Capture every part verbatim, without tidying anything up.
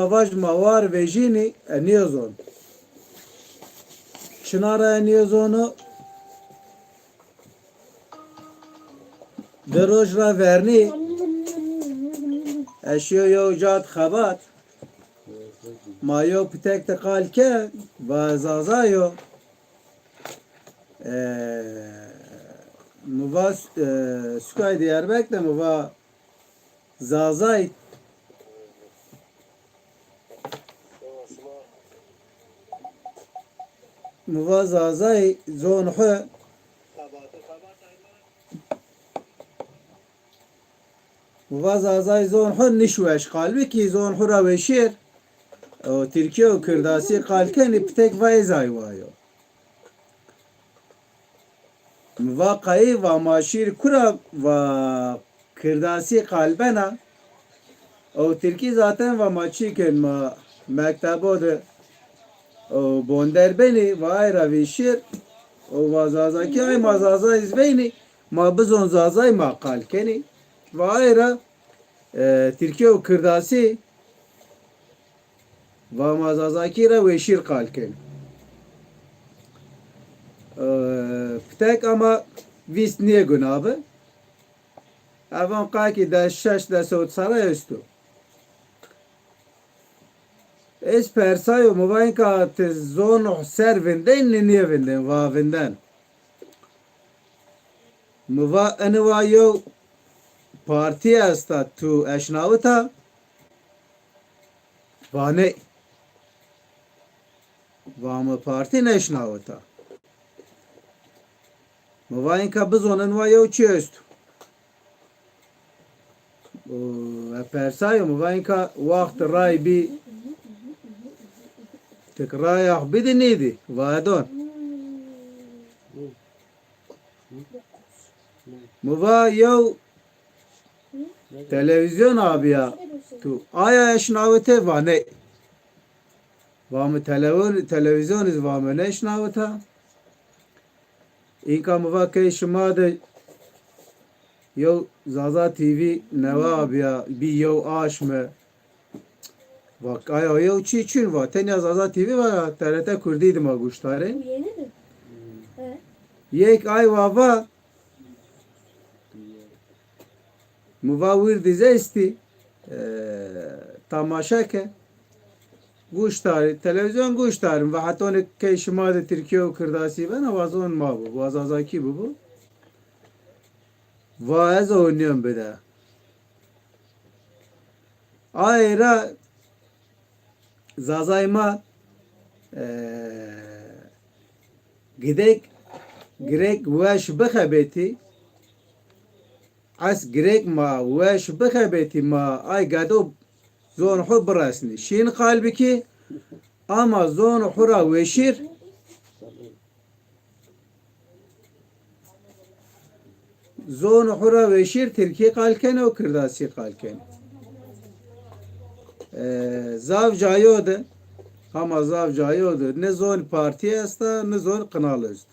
vaj ma war vejînî, e, nêzon. Çina ra nêzono, di roj ra vernî, ez şîyo yew cad xebat. Ma yew pitek de qal ke, va Zaza yo. E, mi va, e, sukay Diyarbek de mi va Zazay. Mi va Zazay zon xwu. Mi va Zazay zon xwu nişweş qal bikî, zon xwu ra weşîr. O Tirkî û Kirdasî qal kenî, pitek va ê zay wa yo. Mi va qayî, va ma şîr kura, va Kirdasî qal bena. Ew Tirkî zaten va ma çî kin, ma mektebo de ew bonder benî, va ay ra vîşir. Ew va Zazakî, ay ma Zazay iz veynî, ma bizon Zazay ma qal kenî. Va ay ra, e, Tirkî û Kirdasî va ma Zazakî ra weşîr qal kenî. E, pitek ama vîst nêguna bi. Evan qakî des şeş des hewt serre esto. Ez persayo, mi va inka ti zon ser vindên, nê nêvindên, va vindên. Mi va, ini va yew partî esta, tu eşnawita? Va ney. Va mi partî neşnawita. Mi va inka bizonin wa yew çi esto. O, e, persayo, mi va inka waxt ray bî, tik ray ax bidî nêdî, va edon. Mi va yew televîzyon abîya, tu aya eşnawite? Va ney. Va mi televo-, televîzyon iz va mi neşnawita. Înka mi va key şima de yew Zaza T V newe abîya, bî yew aşme. Va aya yew çî çin va. Tenya Zaza T V va ya, T R T Kurdî dima guştarên. Yek ay wa va, mi va wirdî zey estî, e, tamaşe ke. Guştarî, televîzyon guştarî. Mi va hetonê key şima de Tirkî û Kirdasî bena, wa zon ma bo, wa Zazakî bibo. Va ez oynîyon bide. Aye ra Zazay ma, e, gidek, girek weş bixebetî, es girek ma weş bixebetî, ma ay gedo zon xwu biresnî. Şîn qal bikî, ama zon xwu ra weşîr, zon xwu ra weşîr Tirkî qal kenê û Kirdasî qal kenê. E, zaf cayo de, hama zaf cayo de, ne zon partî esta, ne zon qinal est.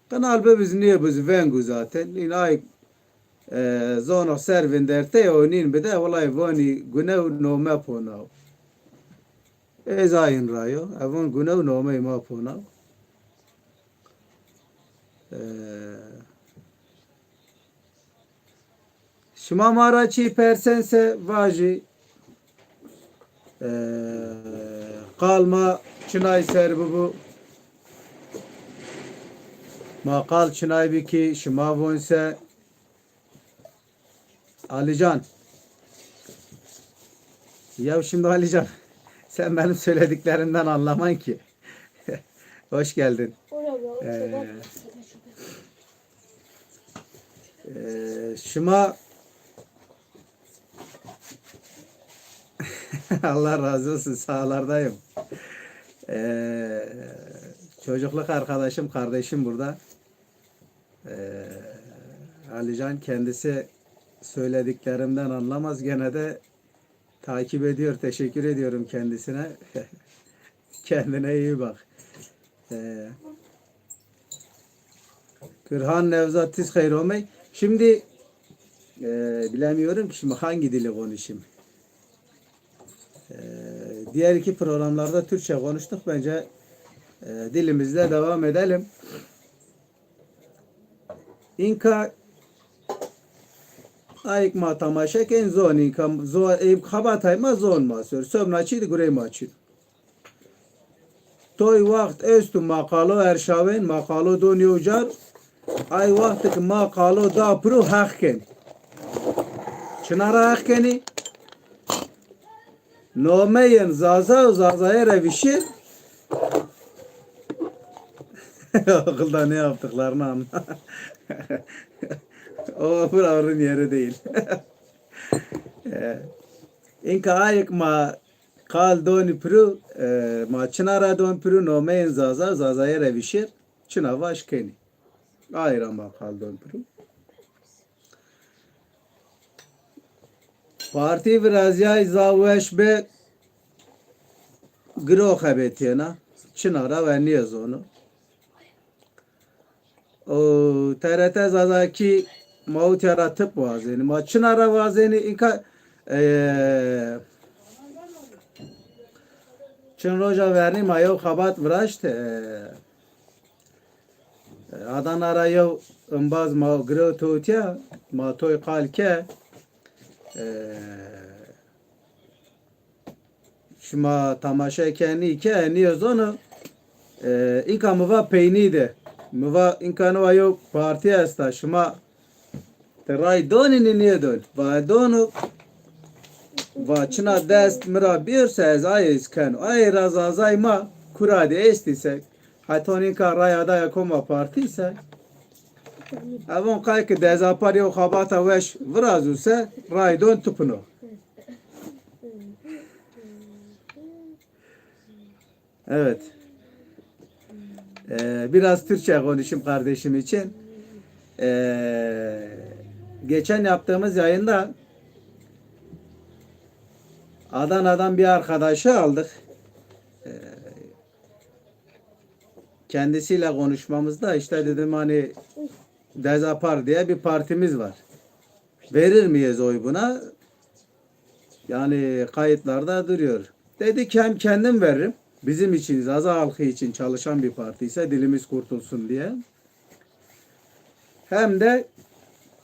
Qinal bibiz nêbiz veng o zaten. În ay, e, zono ser vindertey o nîn bide, wilay vonî gune û nome ponaw. Ez ayîn ra yo. Evon gune û nomeyê ma ponaw. E, şima ma ra çî persense vajî, e, qal ma çinay ser bibo. Ma qal çinay bikî, şima vonse. Alican. Ya şimdi Alican, sen benim söylediklerimden anlaman ki. Hoş geldin. Ee, e, şima Allah razı olsun, sağlardayım. Ee, çocukluk arkadaşım, kardeşim burada. Ee, Alican kendisi söylediklerimden anlamaz. Gene de takip ediyor. Teşekkür ediyorum kendisine. Kendine iyi bak. Ee, Kürhan Nevzat, tiz xeyr omey. Şimdi, e, bilemiyorum ki şimdi hangi dili konuşayım. E, Diğer iki programlarda Türkçe konuştuk. Bence e, dilimizle devam edelim. İnka ayık ma tamaşa ken zon, inka zon, e, xabatay ma zon ma sor. Sobna çî di gurey ma çî. Toy waxt estu ma qalo erşawen, ma qalo don yew car. Ay waxt ki ma qalo da piro heq ken. Çina ra heq kenî? Nomeyên Zaza û Zazaye re vişir. Okulda ne yaptıklarını anla. O buranın yeri değil. E, inka ayık ma qal doni piru, e, ma çina ra don piru, nomeyên Zaza, Zazaye re vişir, çina vaş kenî. Ay ra ma qal don piru. Partî virazîyay za weş bi, giro xebetîyena. Çina ra we nîyezonu. O T R T Zazakî ma utya ra tip wazenî. Ma çina ra wazenî? Înka, e, çin roja vernî ma yew xebat viraşt, e, Adana ra yew imbaz ma girewt utya, ma toy qal ke, e, şima tamaşe kenî ke nîyezonu, e, înka mi va peynî de. Mi va înka niva yew partî esta, şima ti ray donî nî nîyedon? Va donu, va çina dest mi ra bîr se ez ay ez keno. Ay ra Zazay ma kura de estî se. Heton înka raya daya koma partî se. Evon qay ki dezapar yew xabata weş virazu se, ray don tupino. Evet. Ee, biraz Türkçe konuşayım kardeşim için. Ee, geçen yaptığımız yayında Adana'dan bir arkadaşı aldık. Ee, kendisiyle konuşmamızda işte dedim hani Dezapar diye bir partimiz var. Verir miyiz oy buna? Yani kayıtlarda duruyor. Dedi ki hem kendim veririm. Bizim için, Zaza halkı için çalışan bir parti ise dilimiz kurtulsun diye. Hem de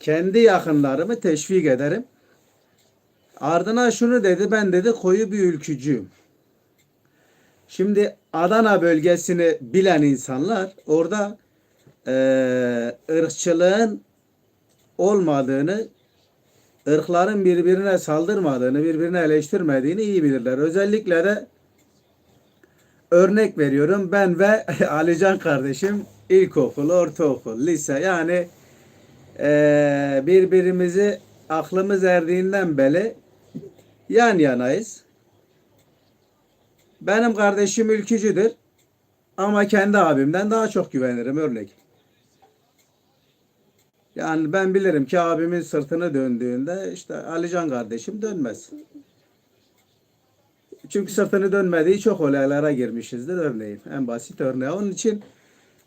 kendi yakınlarımı teşvik ederim. Ardına şunu dedi, ben dedi koyu bir ülkücüyüm. Şimdi Adana bölgesini bilen insanlar orada eee ırkçılığın olmadığını, ırkların birbirine saldırmadığını, birbirini eleştirmediğini iyi bilirler. Özellikle de örnek veriyorum, ben ve Alican kardeşim ilkokul, ortaokul, lise, yani eee, birbirimizi aklımız erdiğinden beri yan yanayız. Benim kardeşim ülkücüdür ama kendi abimden daha çok güvenirim, örnek. Yani ben bilirim ki abimin sırtını döndüğünde işte Alican kardeşim dönmez. Çünkü sırtını dönmediği çok olaylara girmişizdir örneğin. En basit örneği. Onun için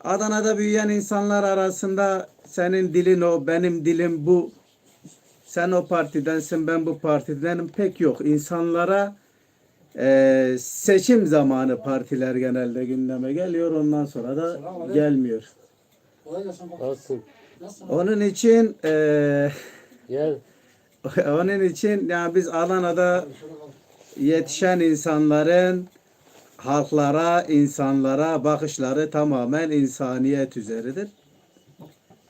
Adana'da büyüyen insanlar arasında senin dilin o, benim dilim bu, sen o partidensin, ben bu partidenim pek yok. İnsanlara e, seçim zamanı partiler genelde gündeme geliyor. Ondan sonra da gelmiyor. Nasılsın? Onun için e, Gel. Onun için yani biz Adana'da yetişen insanların halklara, insanlara bakışları tamamen insaniyet üzeridir.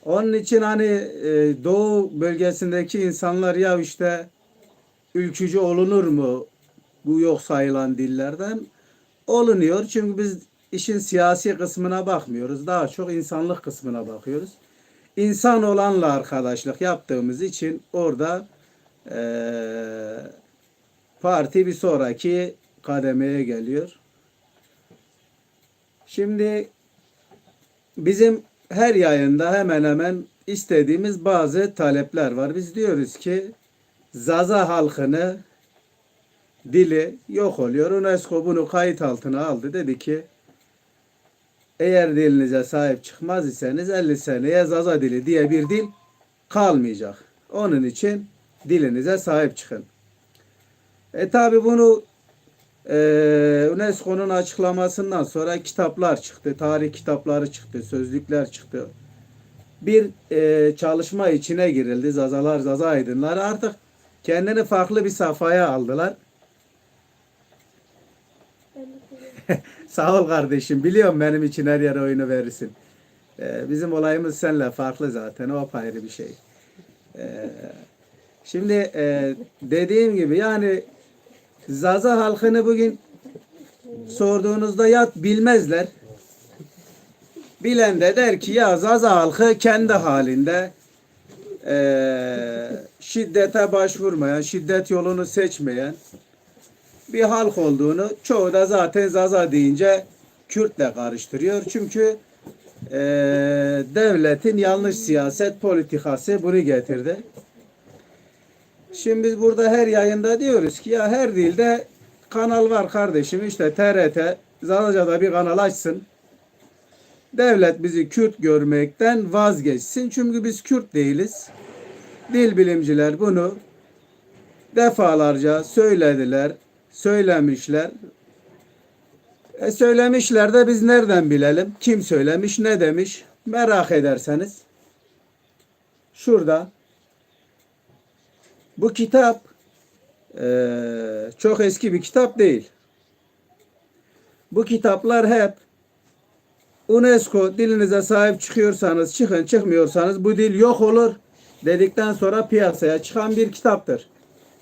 Onun için hani e, doğu bölgesindeki insanlar ya işte ülkücü olunur mu bu yok sayılan dillerden? Olunuyor. Çünkü biz işin siyasi kısmına bakmıyoruz. Daha çok insanlık kısmına bakıyoruz. İnsan olanla arkadaşlık yaptığımız için orada e, parti bir sonraki kademeye geliyor. Şimdi bizim her yayında hemen hemen istediğimiz bazı talepler var. Biz diyoruz ki Zaza halkını, dili yok oluyor. UNESCO bunu kayıt altına aldı. Dedi ki eğer dilinize sahip çıkmaz iseniz elli seneye Zaza dili diye bir dil kalmayacak. Onun için dilinize sahip çıkın. E tabi bunu Ee, UNESCO'nun açıklamasından sonra kitaplar çıktı, tarih kitapları çıktı, sözlükler çıktı. Bir e, çalışma içine girildi. Zazalar, Zaza aydınları artık kendini farklı bir safhaya aldılar. Sağ ol kardeşim. Biliyorum benim için her yere oyunu verirsin. Ee, bizim olayımız seninle farklı zaten. O apayrı bir şey. Ee, şimdi e, dediğim gibi yani Zaza halkını bugün sorduğunuzda ya bilmezler. Bilen de der ki ya Zaza halkı kendi halinde e, şiddete başvurmayan, şiddet yolunu seçmeyen bir halk olduğunu çoğu da zaten Zaza deyince Kürtle karıştırıyor. Çünkü e, devletin yanlış siyaset politikası bunu getirdi. Şimdi biz burada her yayında diyoruz ki ya her dilde kanal var kardeşim, işte T R T, Zazaca'da bir kanal açsın. Devlet bizi Kürt görmekten vazgeçsin. Çünkü biz Kürt değiliz. Dil bilimciler bunu defalarca söylediler, söylemişler. E, söylemişler de biz nereden bilelim? Kim söylemiş, ne demiş? Merak ederseniz şurada bu kitap e, çok eski bir kitap değil. Bu kitaplar hep UNESCO dilinize sahip çıkıyorsanız çıkın, çıkmıyorsanız bu dil yok olur dedikten sonra piyasaya çıkan bir kitaptır.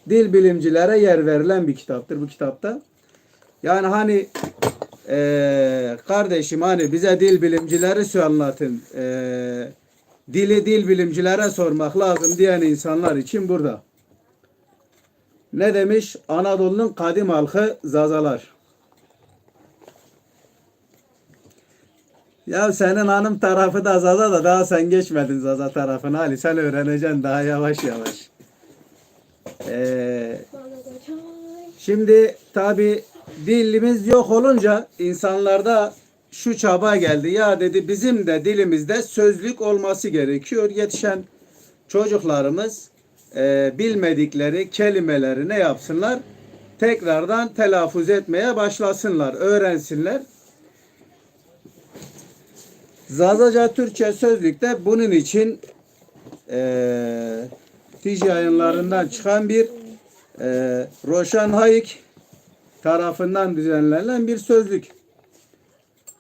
Dil bilimcilere yer verilen bir kitaptır bu kitapta. Yani hani e, kardeşim hani bize dil bilimcileri sö- anlatın. E, dili dil bilimcilere sormak lazım diyen insanlar için burada. Ne demiş? Anadolu'nun kadim halkı Zazalar. Ya senin hanım tarafı da Zaza da daha sen geçmedin Zaza tarafına Ali. Sen öğreneceksin daha yavaş yavaş. Ee, şimdi tabi dilimiz yok olunca insanlarda şu çaba geldi. Ya dedi bizim de dilimizde sözlük olması gerekiyor. Yetişen çocuklarımız e, bilmedikleri kelimeleri ne yapsınlar? Tekrardan telaffuz etmeye başlasınlar, öğrensinler. Zazaca Türkçe sözlükte bunun için e, Tij yayınlarından çıkan bir e, Roşan Hayik tarafından düzenlenen bir sözlük.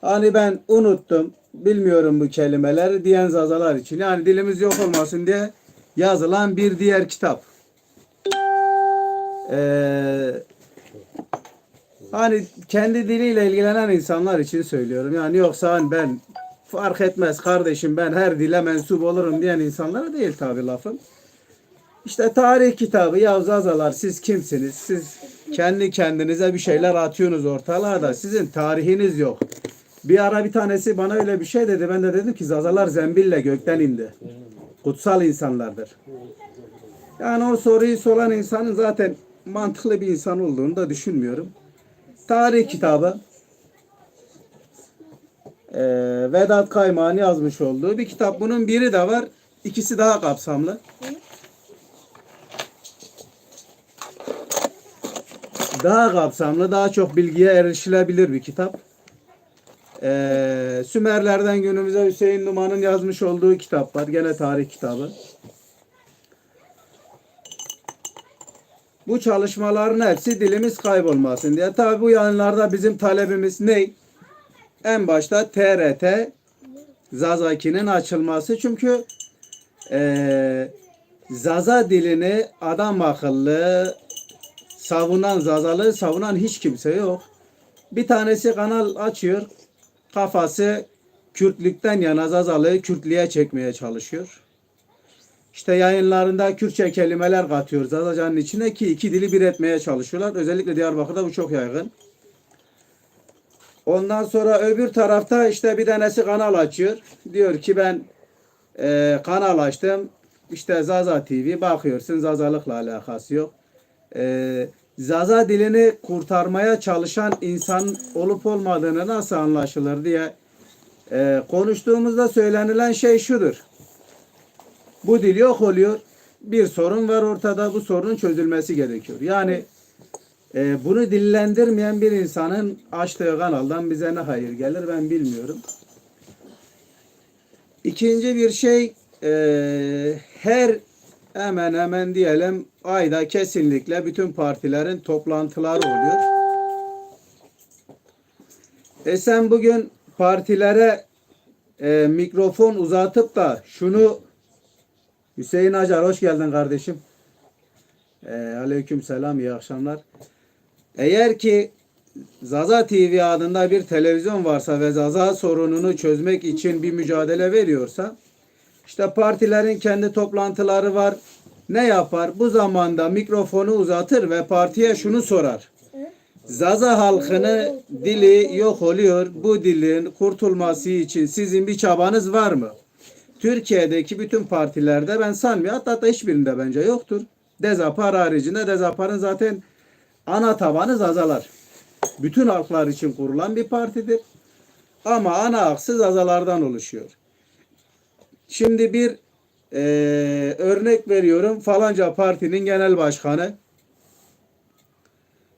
Hani ben unuttum, bilmiyorum bu kelimeleri diyen Zazalar için. Yani dilimiz yok olmasın diye yazılan bir diğer kitap. Ee, hani kendi diliyle ilgilenen insanlar için söylüyorum. Yani yoksa hani ben fark etmez kardeşim ben her dile mensup olurum diyen insanlara değil tabii lafım. İşte tarih kitabı, ya Zazalar siz kimsiniz? Siz kendi kendinize bir şeyler atıyorsunuz ortalığa da sizin tarihiniz yok. Bir ara bir tanesi bana öyle bir şey dedi. Ben de dedim ki Zazalar zembille gökten indi. Kutsal insanlardır. Yani o soruyu soran insanın zaten mantıklı bir insan olduğunu da düşünmüyorum. Tarih kitabı e, Vedat Kaymak'ın yazmış olduğu bir kitap. Bunun biri de var. İkisi daha kapsamlı. Daha kapsamlı, daha çok bilgiye erişilebilir bir kitap. E, Sümerlerden günümüze Hüseyin Numan'ın yazmış olduğu kitap var. Gene tarih kitabı. Bu çalışmaların hepsi dilimiz kaybolmasın diye. Tabi bu yayınlarda bizim talebimiz ne? En başta T R T Zazakinin açılması. Çünkü e, Zaza dilini adam akıllı savunan, Zazalığı savunan hiç kimse yok. Bir tanesi kanal açıyor, kafası Kürtlükten yana Zazalığı Kürtlüğe çekmeye çalışıyor. İşte yayınlarında Kürtçe kelimeler katıyor Zazacanın içine ki iki dili bir etmeye çalışıyorlar. Özellikle Diyarbakır'da bu çok yaygın. Ondan sonra öbür tarafta işte bir tanesi kanal açıyor. Diyor ki ben e, kanal açtım. İşte Zaza T V bakıyorsun Zazalıkla alakası yok. E, Zaza dilini kurtarmaya çalışan insan olup olmadığını nasıl anlaşılır diye e, konuştuğumuzda söylenilen şey şudur. Bu dil yok oluyor. Bir sorun var ortada. Bu sorunun çözülmesi gerekiyor. Yani E, bunu dillendirmeyen bir insanın açtığı kanaldan bize ne hayır gelir, ben bilmiyorum. İkinci bir şey, e, her hemen hemen diyelim ayda kesinlikle bütün partilerin toplantıları oluyor. E sen bugün partilere e, mikrofon uzatıp da şunu Hüseyin Acar, hoş geldin kardeşim. E, aleyküm selam, iyi akşamlar. Eğer ki Zaza T V adında bir televizyon varsa ve Zaza sorununu çözmek için bir mücadele veriyorsa, işte partilerin kendi toplantıları var. Ne yapar? Bu zamanda mikrofonu uzatır ve partiye şunu sorar. Zaza halkının dili yok oluyor. Bu dilin kurtulması için sizin bir çabanız var mı? Türkiye'deki bütün partilerde ben sanmıyorum. Hatta, hatta hiçbirinde bence yoktur. Dezapar haricinde, Dezapar'ın zaten ana tabanı Zazalar. Bütün halklar için kurulan bir partidir. Ama ana aksı Zazalardan oluşuyor. Şimdi bir eee, örnek veriyorum, falanca partinin genel başkanı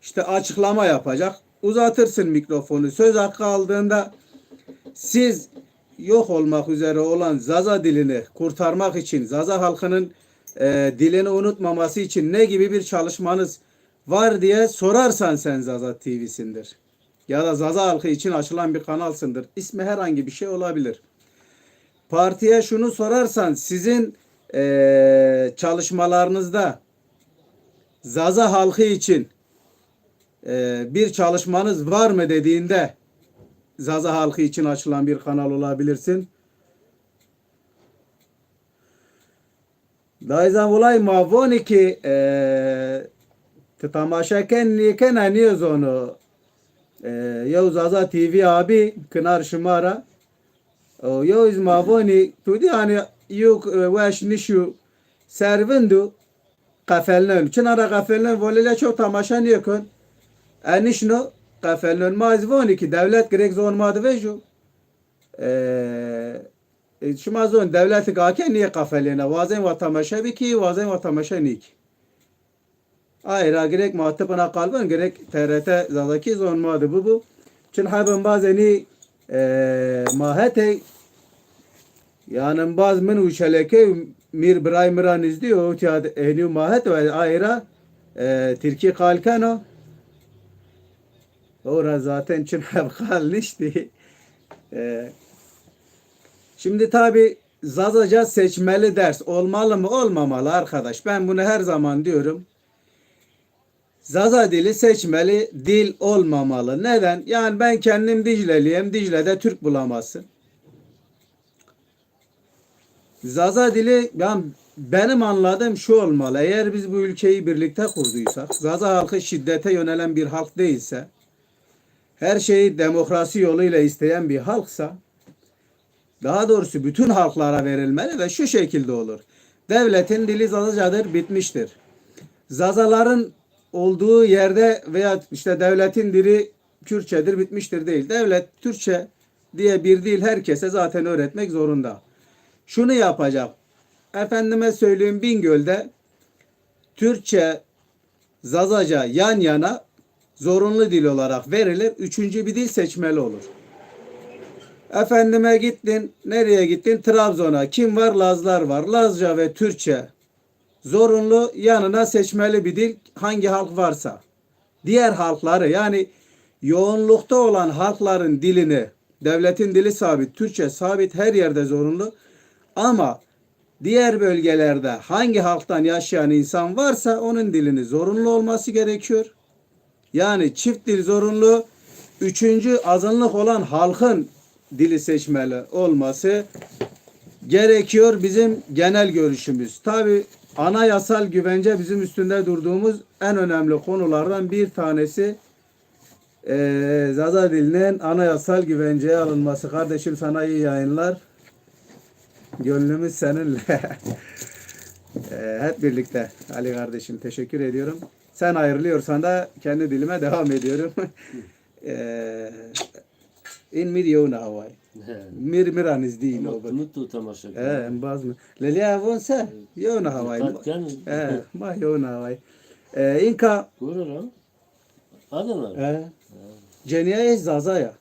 işte açıklama yapacak. Uzatırsın mikrofonu. Söz hakkı aldığında siz yok olmak üzere olan Zaza dilini kurtarmak için, Zaza halkının e, dilini unutmaması için ne gibi bir çalışmanız var diye sorarsan, sen Zaza T V'sindir. Ya da Zaza halkı için açılan bir kanalsındır. İsmi herhangi bir şey olabilir. Partiye şunu sorarsan, sizin e, çalışmalarınızda Zaza halkı için e, bir çalışmanız var mı dediğinde, Zaza halkı için açılan bir kanal olabilirsin. Dayzan, wulay ma vonî ki e, ti tamaşa ken nêkena, nêzono. E, yew Zaza T V abi kinar şima ra. O yew iz ma vonî, tu dî hani yuk e, weş nişu servindu. Qefelnen. Çina ra qefelnen, volêle çok tamaşa nêkon. E nişno qefelnen. Ma iz vonî ki dewlet girêk zon ma di vejo. E, e, şima zon dewleti kake nê qefelêne. Wazen wa tamaşa bikî, wazen wa tamaşa nîkî. Ay ra girêk ma tibina qalbin, girêk T R T Zazakî zon ma di bibu. Çin hebin bazenî e, ma hetey, yani baz min û çelekey mîr biray mi ra nizdî yo, tiya de eynî ma het ve ay ra e, Tirkî qal keno. O ra zaten çin heb qal niştî. E, şimdi tabi Zazaca seçmeli ders olmalı mı, olmamalı arkadaş? Ben bunu her zaman diyorum. Zaza dili seçmeli dil olmamalı. Neden? Yani ben kendim Dicleliyim. Dicle'de Türk bulamazsın. Zaza dili, yani benim anladığım şu olmalı. Eğer biz bu ülkeyi birlikte kurduysak, Zaza halkı şiddete yönelen bir halk değilse, her şeyi demokrasi yoluyla isteyen bir halksa, daha doğrusu bütün halklara verilmeli ve şu şekilde olur. Devletin dili Zazacadır, bitmiştir. Zazaların olduğu yerde veya işte devletin dili Kürtçedir, bitmiştir değil. Devlet Türkçe diye bir dil herkese zaten öğretmek zorunda. Şunu yapacak. Efendime söyleyeyim, Bingöl'de Türkçe, Zazaca yan yana zorunlu dil olarak verilir. Üçüncü bir dil seçmeli olur. Efendime gittin, nereye gittin? Trabzon'a. Kim var? Lazlar var. Lazca ve Türkçe zorunlu, yanına seçmeli bir dil, hangi halk varsa. Diğer halkları, yani yoğunlukta olan halkların dilini, devletin dili sabit, Türkçe sabit, her yerde zorunlu. Ama diğer bölgelerde hangi halktan yaşayan insan varsa onun dilini zorunlu olması gerekiyor. Yani çift dil zorunlu. Üçüncü azınlık olan halkın dili seçmeli olması gerekiyor, bizim genel görüşümüz. Tabi anayasal güvence bizim üstünde durduğumuz en önemli konulardan bir tanesi. Ee, Zaza dilinin anayasal güvenceye alınması. Kardeşim, sana iyi yayınlar. Gönlümüz seninle. Ee, hep birlikte Ali kardeşim, teşekkür ediyorum. Sen ayrılıyorsan da kendi dilime devam ediyorum. Ee, in mîr yewna haway. He. Mîr mîra nizdî. Ama no, tu tamaşa. He, embaz mı? Lelî avon se yewna haway. Dikkat ken. He, ma yewna haway. Ee, inka. Gurur ha? Adana. E. Cenîyayê Zaza ya.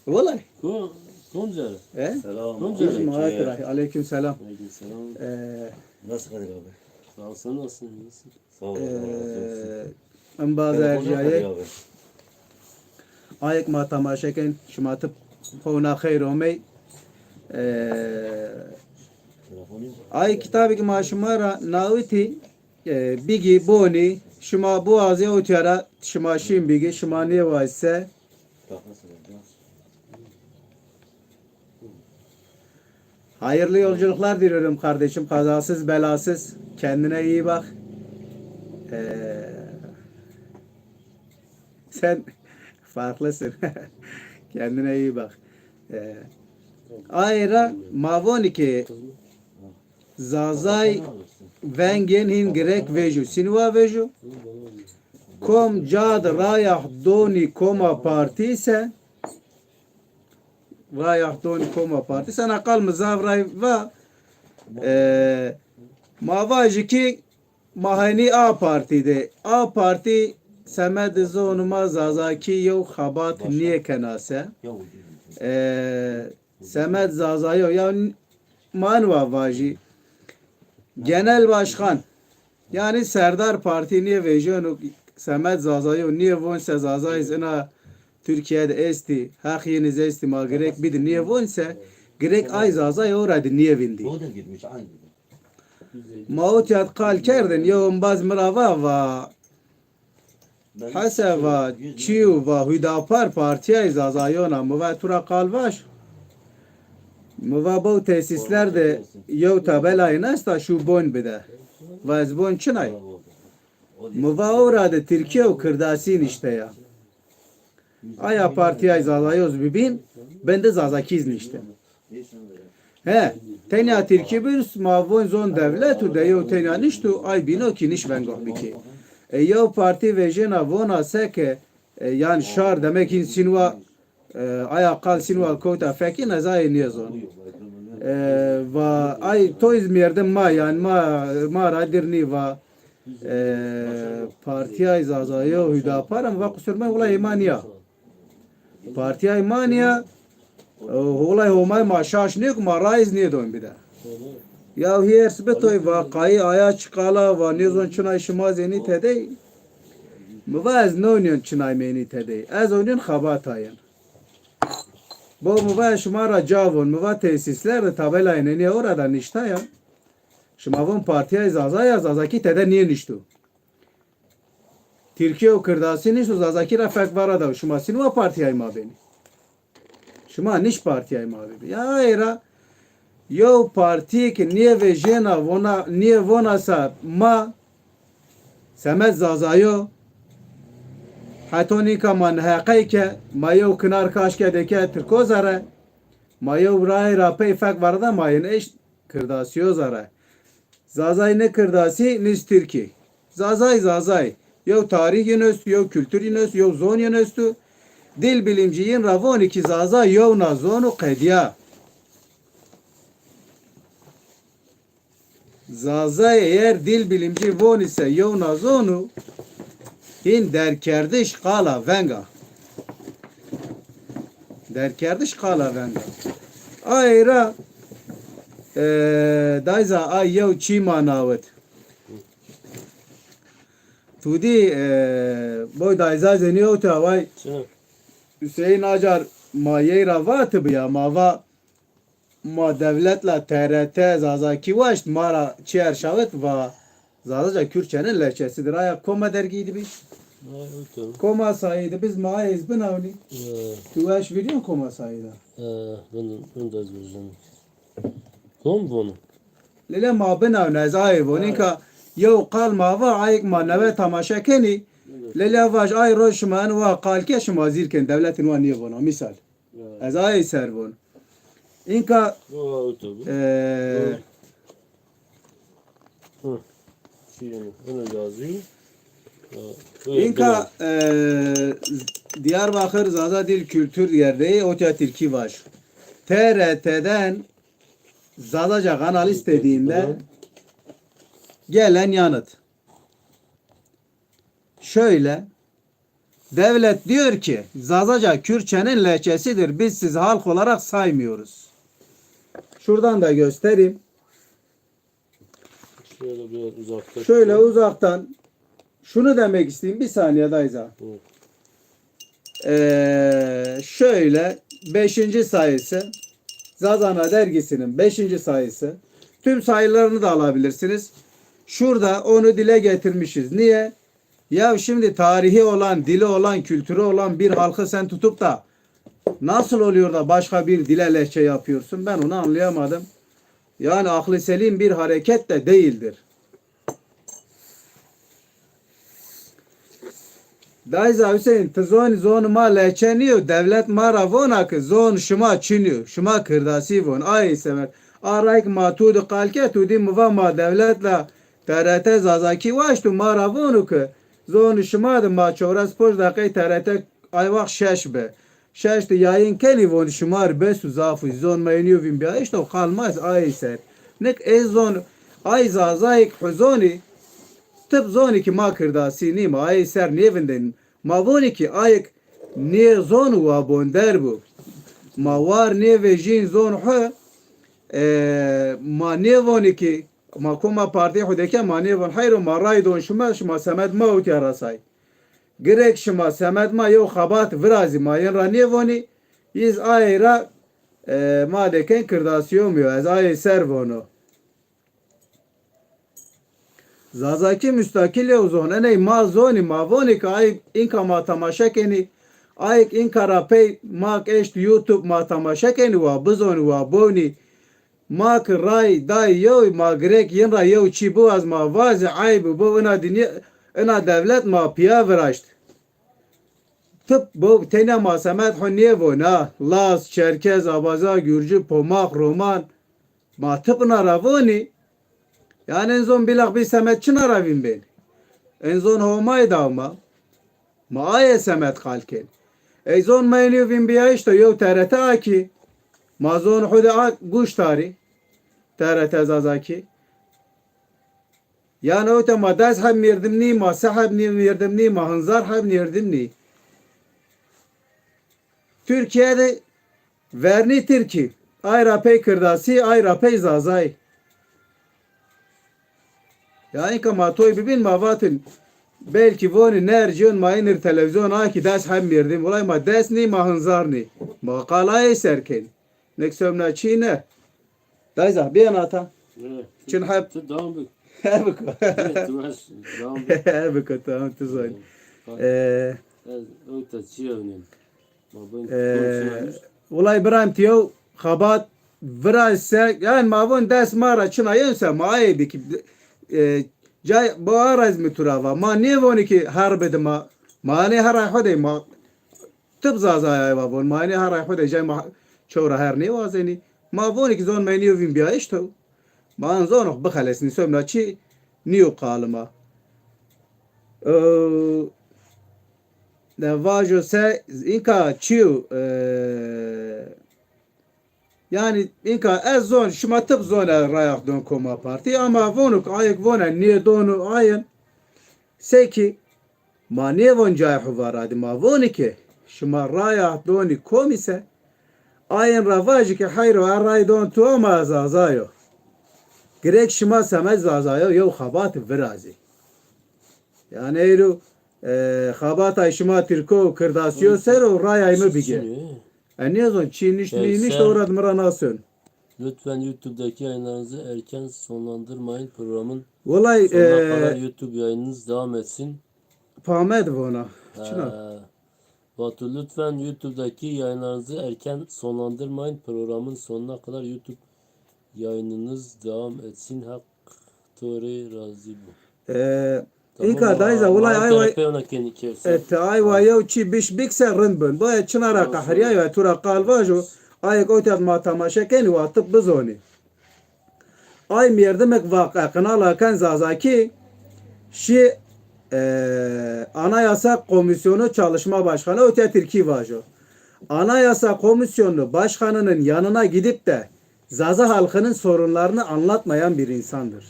Vallahi. Kom, kom cara? E? Selam. Kom cara? Biz muhakkak. Aleyküm selam. Aleyküm selam. E. Nasıl Kadir abi? Sağ ol, sen nasılsın? İyisin. Sağ ol, Allah razı olsun. E, embaz ercîyaye. Ayek ma temaşe ken, şima tip hewna xeyr omey. E, ay kitabî ki ma şima ra nawitî, e, bigî bonî, şima biwazê otya ra şima şîn bigî, şima nêwazî se. Hayırlı yolculuklar diliyorum kardeşim. Kazasız, belasız. Kendine iyi bak. Ee, sen farklısın. Kendine iyi bak. Ee, aye ra ma vonî ki Zazay vengên hîn girek vejû, sînwa vejû. Kom ca di raya donî koma partî se, raya donî koma partî se, na qal mi zaf ray va, e, ma vajî ki ma henî A Partî de. A Partî semedê zonê ma Zazakî yew xebat nêkena se. E, semed Zazayo, ya n-, ma eno wa vajî. Genel başkan, yanî serdar partî nêvejeno semed Zazayo, nêvon se Zazay zî ina Tirkîye de estî, heq yin zî estî, ma girek bidî nêvon se, girek ay Zazay ora de nêvindî. Ma o tîya de qal kerdin, yew embaz mi ra va, va, Hese va, çîyo va, Hüdapar partîyayê Zazayon a. Mi va, tu ra qal vaj. Mi va, bo tesîsler de yew tabelayên esta, şû bon bide. Va, ez bon çinay. Mi va, ora de tirkî û kirdasî nişte ya. Aya partîyayê Zazayo zî bibîn, bin de Zazakî zî nişte. He, tenya tirkî bî, ma von zon dewlet û de yew tenya nişt û ay bîno kî nîş vengoh bikê. E, yew partî vejêna vona se ke, e, yanî şar demek hîn sînwa, e, aya qal sînwa kewta fekî, ez ayê nêzon. E, va ay toy zî merdim ma, yanî ma, ma ra dir nî va, e, partîyayê Zazayo Hüdapar a, mi va qusur me, wulay ê ma nîya. Partîyayê ma nîya, e, holay Homay ma şaş nêko, ma rayî zî nêdon bide. Ya hîrs bitoy va qayî aya çiqala va nêzon çinay şima zî ênî tedey. Mi va ez nêonîyon çinay mi ênî tedey. Ez onîyon xebata yin. Bo mi va şima ra ca von, mi va tesîsler de tabelayên enîya ora da nişta ya. Şima von partîyayê Zaza ya, Zazakî tede nênişto. Tirkî û kirdasî nişt û Zazakî ra fek vara da. Şima sînwa partîyayê ma benî. Şima nîş partîyayê ma bibî. Ya aye ra yew partîyê ke nêvejêna vona, nêvona se ma semed Zazayo. Heto nîka ma niheqey ke ma yew kinar kaşke de ke tirko zere. Ma yew rayê ra pey fek vara da ma yin eşt kirdasîyo zere. Zazay ne kirdasî, ne zî tirkî. Zazay, Zazay. Yew tarîx yin esto, yew kultur yin esto, yew zon yin esto. Dil bilimcî yin ra vonî kî Zaza yewna zon o, qedîya. Zazay eger dil bilimcî vonî se yewna zon o, hîn dergkerdiş qala veng a. Dergkerdiş qala veng a. Aye ra, e, dayza, ay yew çî ma nawit. Tu dî, e, boy dayza zî nêewta, vay. Çi? Hüseyin Acar ma yey ra vatibi ya, ma va ma dewlet la T R T Zazakî waşt, ma ra çi erşawit, va Zazaca Kürtçenin lehçesidir. Aya koma dergî dibî? Ay, okey. Koma sayî dibî, ma ayê zî binawnî. Ee. Tu weş vîrîyon koma sayî da? Ee, ben, ben de ez vuracağım. Kom vonu? Lele ma binawnî, ez ayê vonî. Ay. Ka yew qal ma va, ayek ma newe tamaşe kenî. Lele vaj, ay roj şima en wa qal ke şima zîr ken, dewletin wa nêvona. Mîsal. Ya. Ez ayê ser von. Înka, e, Hı. Şey yani, bunu yazıyor. Ya, böyle, înka, böyle. E, Diyarbakır Zaza Dil Kültür Derneği, otya Tirkî vaj. T R T'den Zazaca kanal istediğinde gelen yanıt. Şöyle, Devlet diyor ki Zazaca Kürtçenin lehçesidir. Biz sizi halk olarak saymıyoruz. Şuradan da göstereyim. Şöyle biraz uzakta Şöyle tutayım. Uzaktan şunu demek isteyeyim. Bir saniye Dayza. Hı. Ee, şöyle beşinci sayısı, Zazana dergisinin beşinci sayısı. Tüm sayılarını da alabilirsiniz. Şurada onu dile getirmişiz. Niye? Ya şimdi tarihi olan, dili olan, kültürü olan bir halkı sen tutup da nasıl oluyor da başka bir dile lehçe yapıyorsun? Ben onu anlayamadım. Yani aklı selim bir hareket de değildir. Dayza Hüseyin, ti zonî zonê ma lehçe nîyo, dewlet ma ra vona ki zon şima çin yo, şima kirdasî von. Ay semed, a ray ki ma tu di qal ke, tu dî mi va ma dewlet la T R T Zazakî waşt û ma ra vonu ki zonê şima di ma çewres ponc deqey T R T ay waxt şeş bi. Şeş de yayın kenî von şima ri bes û zaf û zon ma yê nîyo vîn bîyayîş to qal ma ez ayê ser. Nik ê zon ay Zazayêk huzonî tip zonî ki ma kirdasî nî ma ayê ser nêvindên. Ma vonî ki ayêk nê zon û wa bonder bu. Ma war nêvejîn zon hu, e, ma nêvonî ki ma koma partî hu deke ma nêvon heyro ma ray don şima, şima semed ma utya rasay. Girek şima semed ma yew xebat virazî ma yin ra nêvonî, yiz ayê ra, e, ma deken kirdasîyo mi yo, ez ayê ser vono. Zazakî mustakil yew zon. Eney ma zonî, ma vonî ki ayêk înka ma temaşe kenî, ayêk înka ra pey ma eşt YouTube ma temaşe kenî wa bizonî wa bonî. Ma ki ray day yew, ma girek yin ra yew çî biwaz ma vazî eyb bo ina dinya, ina dewlet ma pîya viraşt. Tip bo tenya ma semed ho nêvona, Laz, Çerkez, Abaza, Gürcü, Pomaq, Roman, ma tip ina ra vonî. Yani en zon bilaq bî semed çina ra vîn bên? En zon Homay daw ma. Ma aye semed qal kên. Ey zon ma ênîyo vînbîyayîş de yew T R T a kî. Ma zon xwu de a guş tarî. T R T Zazakî. Yanî ewte ma des heb mîrdim nî, ma se heb nî mîrdim nî, ma hinzar heb mîrdim nî. Tirkîye de vernî tirkî. Ay ra pey kirdasî, ay ra pey zazay. Ya înka ma toy bibîn ma vatin belkî vonî nercîyon ma inir televîzyon a kî des heb mîrdim. Wilay ma des nî, ma hinzar nî. Ma qal ayê ser kên. Nek somna çî ne. Dayza, bîyen ata. Evet. Çin heb. Tu devam bik. He biko. Evet, tu baş, devam bik. He biko, tamam, tu zon. Evet. Ee, ez, o ta çi evnên. Ma ben ee, konuşuyoruz. Wilay Îbrahîm, ti yew xebat viraze, yani ma von des ma ra çina yen se ma ayê bikî, e, cay bo araz mi tu ra va. Ma nêvonî ki her bidi ma. Ma nê her ay xo de ma tip zazay ay va von. Ma nê her ay xo de cay ma çew ra her nêwazenî. Ma vonî ki zon me nîyo vînbîyayîş to. Ma an zonox bixelesnî somna çi nîyo qalima. E, de vajo se înka çîyo, e, yanî înka ez zon, şima tip zon e rayax don Koma Partî, ama vonu ki ayêk vone nêdonu ayin, se ki ma nêvon cayê xwu varadî, ma vonî ki şima rayax donî komî se, ayin ra vajî ki heyro, e ray don tu ama ez Zaza yo. Girek şima semed Zazayo yew xebat virazî. Yanî eyro, e, xebatay şima Tirko û Kirdasîyo ser o rayay mi bigê. E, nêzon, çî nişt, nî nişt, o ra di mi ra nason. Lütfen YouTube'daki yayınlarınızı erken sonlandırmayın. Programın sonuna kadar YouTube yayınınız devam etsin. Pamed vona. Çina? Ee, Batu, lütfen YouTube'daki yayınlarınızı erken sonlandırmayın. Programın sonuna kadar YouTube yayınınız devam etsin. Hak to rê razî bo. E, înka dayza, wilay ay wa, e, ti ay wa yew çî biş bik se rind bin. Boye çina ra qehirîyay wa tu ra qal vajo, ayêk ewtya di ma temaşe kenî wa tip bizonî. Ay mîrdimek va qe qinal Aken Zazakî şî, e, Anayasa Komisyonu Çalışma Başkanı, ewtya tirkî vajo. Anayasa Komisyonu Başkanı'nın yanına gidip de Zaza halkının sorunlarını anlatmayan bir insandır.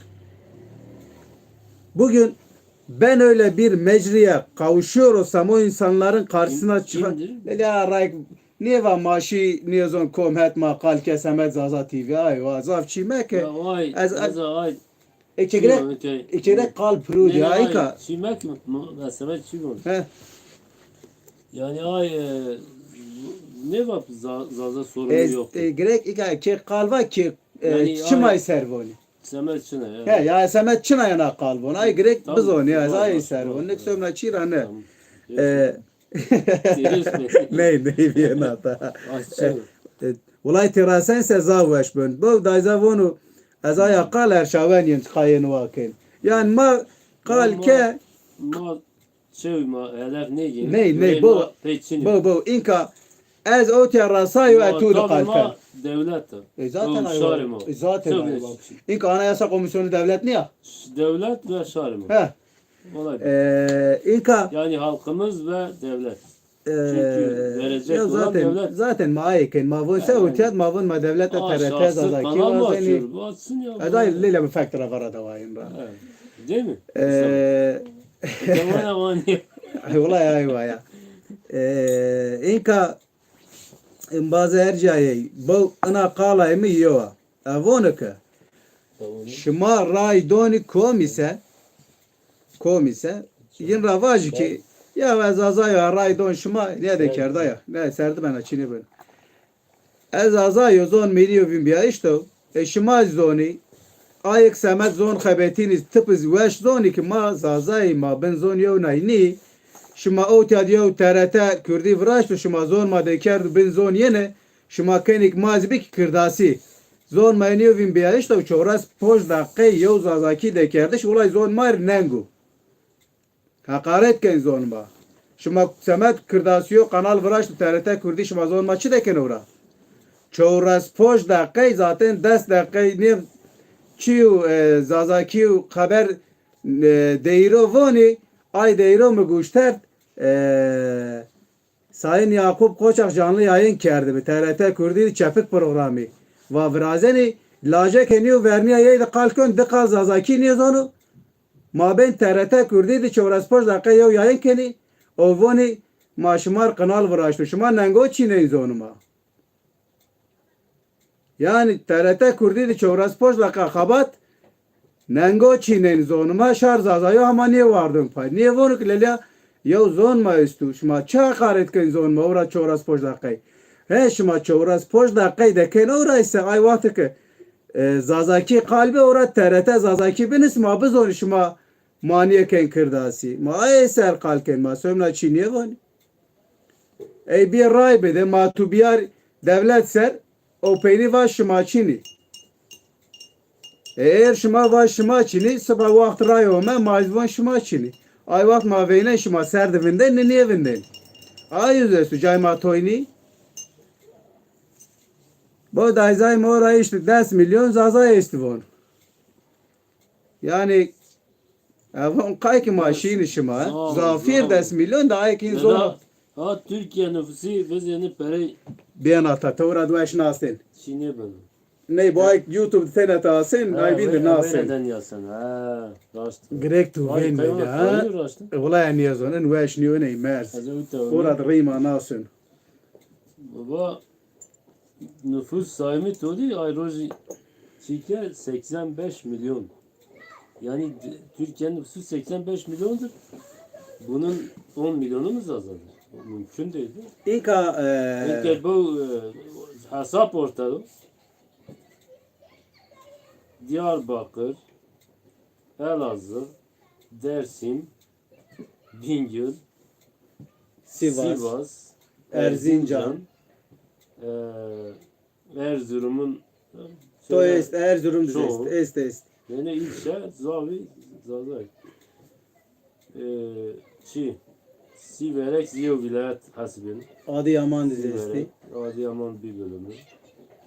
Bugün ben öyle bir mecriye kavuşuyor olsam o insanların karşısına çıkar. Lelî, ya rayk, nêva ma şî nêzon kom het ma qal ke semed Zaza T V. Ay wa zaf çî meke. Ya, ay, ez, ez, ay. Eke gerek, eke gerek qal piro di ya, eka. Çî meke, mesela çî von. He. Yani ay, e, nêva Za-, Zaza sorunu yok. E, gerek eka ke qal va ke, e, yani çimay ser vonî. Semed çina ya. He, ya semed çina yana qal von. Ay gerek bizon ya, ay ser von. Nik somna çî ra ne. E, ney, ney, bir nata. E, e, wulay têrasen se zaf weş bön. Bo dayza vonu, ez aya qal erşawen yin qayên wakin. Yani ma qal ke. Ma çewi ma hedef nêgin. Ney, ney, bo, bo, bo. Inka ez o têrasayo e tu de qal ke. Dewlet. E, zaten ay şarê ma. E, zaten ay. Inka Anayasa Komisyonu devlet niya? Dewlet ve şarê ma. He. Olay. E, inka. Yani halkımız ve devlet. E, çünkü verecek olan zaten, devlet. Zaten ma ayê ken, ma von se utiyat, ma von ma devlet de T R T Zazaki vazenî. Açsın ya. Ez ay lêle mi fektra vara da wayın ra. Değil mi? E, ay, wulay ay wa ya. E, inka, embazê her cayê, bo ina qalay mi yewa. E, vonu ke. Şima ray donî kom ise, kom ise, yin ra vajî ki, ya ez Zaza ya, ray don şima, ne de kerda ya, ne serdi bena, çî nêbeno. Ez Zaza yo, zon mîrî yo, vînbîyayîş do. E, şima zî zonî, ayek semed zon xebetînî, tip iz weş zonî ki ma Zazayî, ma bin zon yew nay nî. Şima ewtya di yew T R T Kurdî viraşto, şima zon ma dekerdo bin zon yeni, şima kenî ki ma zî bikî kirdasî. Zon ma ênî yo vînbîyayîş do, çewres ponc deqey yew Zazakî dekerdiş, wulay zon ma rê neng o. Heqaret ken zon ma. Şima semed kirdasî yo kanal viraşto T R T Kurdî, şima zon ma çi dekeno ra? Çewres ponc deqey, zaten des deqey nê çî yo, e, Zazakî yo xeber, e, deyro vonî, ay deyro mi guşterd, e, Sayın Yakup Koçak canlı yayın kerdi bi T R T Kurdî çepik programî. Va virazenî, lacek ênî yo vernîya yey de qal kon, di qal Zazakî nêzono. Ma bên T R T Kurdî di çewres ponc deqe yew yayın kenî, o vonî ma şima rê kanal viraşto. Şima nengo çînên zonî ma. Yanî T R T Kurdî di çewres ponc deqa xebat, nengo çînên zonî ma, şar Zazayo hema nêwardin pay. Nêvonu ki lelya yew zon ma estu. Şima çi heqaret ken zon ma, ora çewres ponc deqey. He, şima çewres ponc deqey de ken ora ise ay wexti ki, e, Zazakî qal bi ora T R T Zazakî binis ma bizonî şima manîye ken kirdasî. Ma ayê ser qal ken, ma somna çî nêvonî. Ey bî ray bide, ma tu biyar dewlet ser, o peynî va şima çinî. E, eger şima va şima çinî, siba waxt ray ome, ma zî von şima çinî. Ay waxt ma veynen şima ser de vinden, ne nêvinden. Ay yüz estu, cay ma toynî. Bo dayzay ma ora îşte des milyon Zaza esti von. Yanî, e, von qay ki ma şînî şima, zafîr des milyon da ay ki zor. Ha, Türkiye nüfusu vizêni perey. Bêna ta, tewra du eş nasin. Çî nêbeno. Ney, bu ay YouTube tene ta asin, ay bîn de nasin. Vêreden yasin, ha, raşt. Gerek tu vên de, ha? E, wulay nêzon, en weş nîyo ney merz. Ora de rîma nasin. Baba, nüfus sayımı toli ay rojî çîke seksen beş milyon. Yani d-, Türkiye'nin nüfusu seksen beş milyondur. Bunun on milyonu mu Zazadır? Mümkün değil, değil mi? Înka, e, Înka bu, e, hesap ortada. Diyarbakır, Elazığ, Dersim, Bingöl, Sivas, Sivas, Erzincan, Erzincan, e, Erzurum'un, e, to şöyle est, Erzurum de çoğu, est, est, est. Yani ilçe, zavi, zazay. E, çi, Siverek ziyo vilayet hesibin. Adıyaman de est. Siverek, Adıyaman bir bölümü.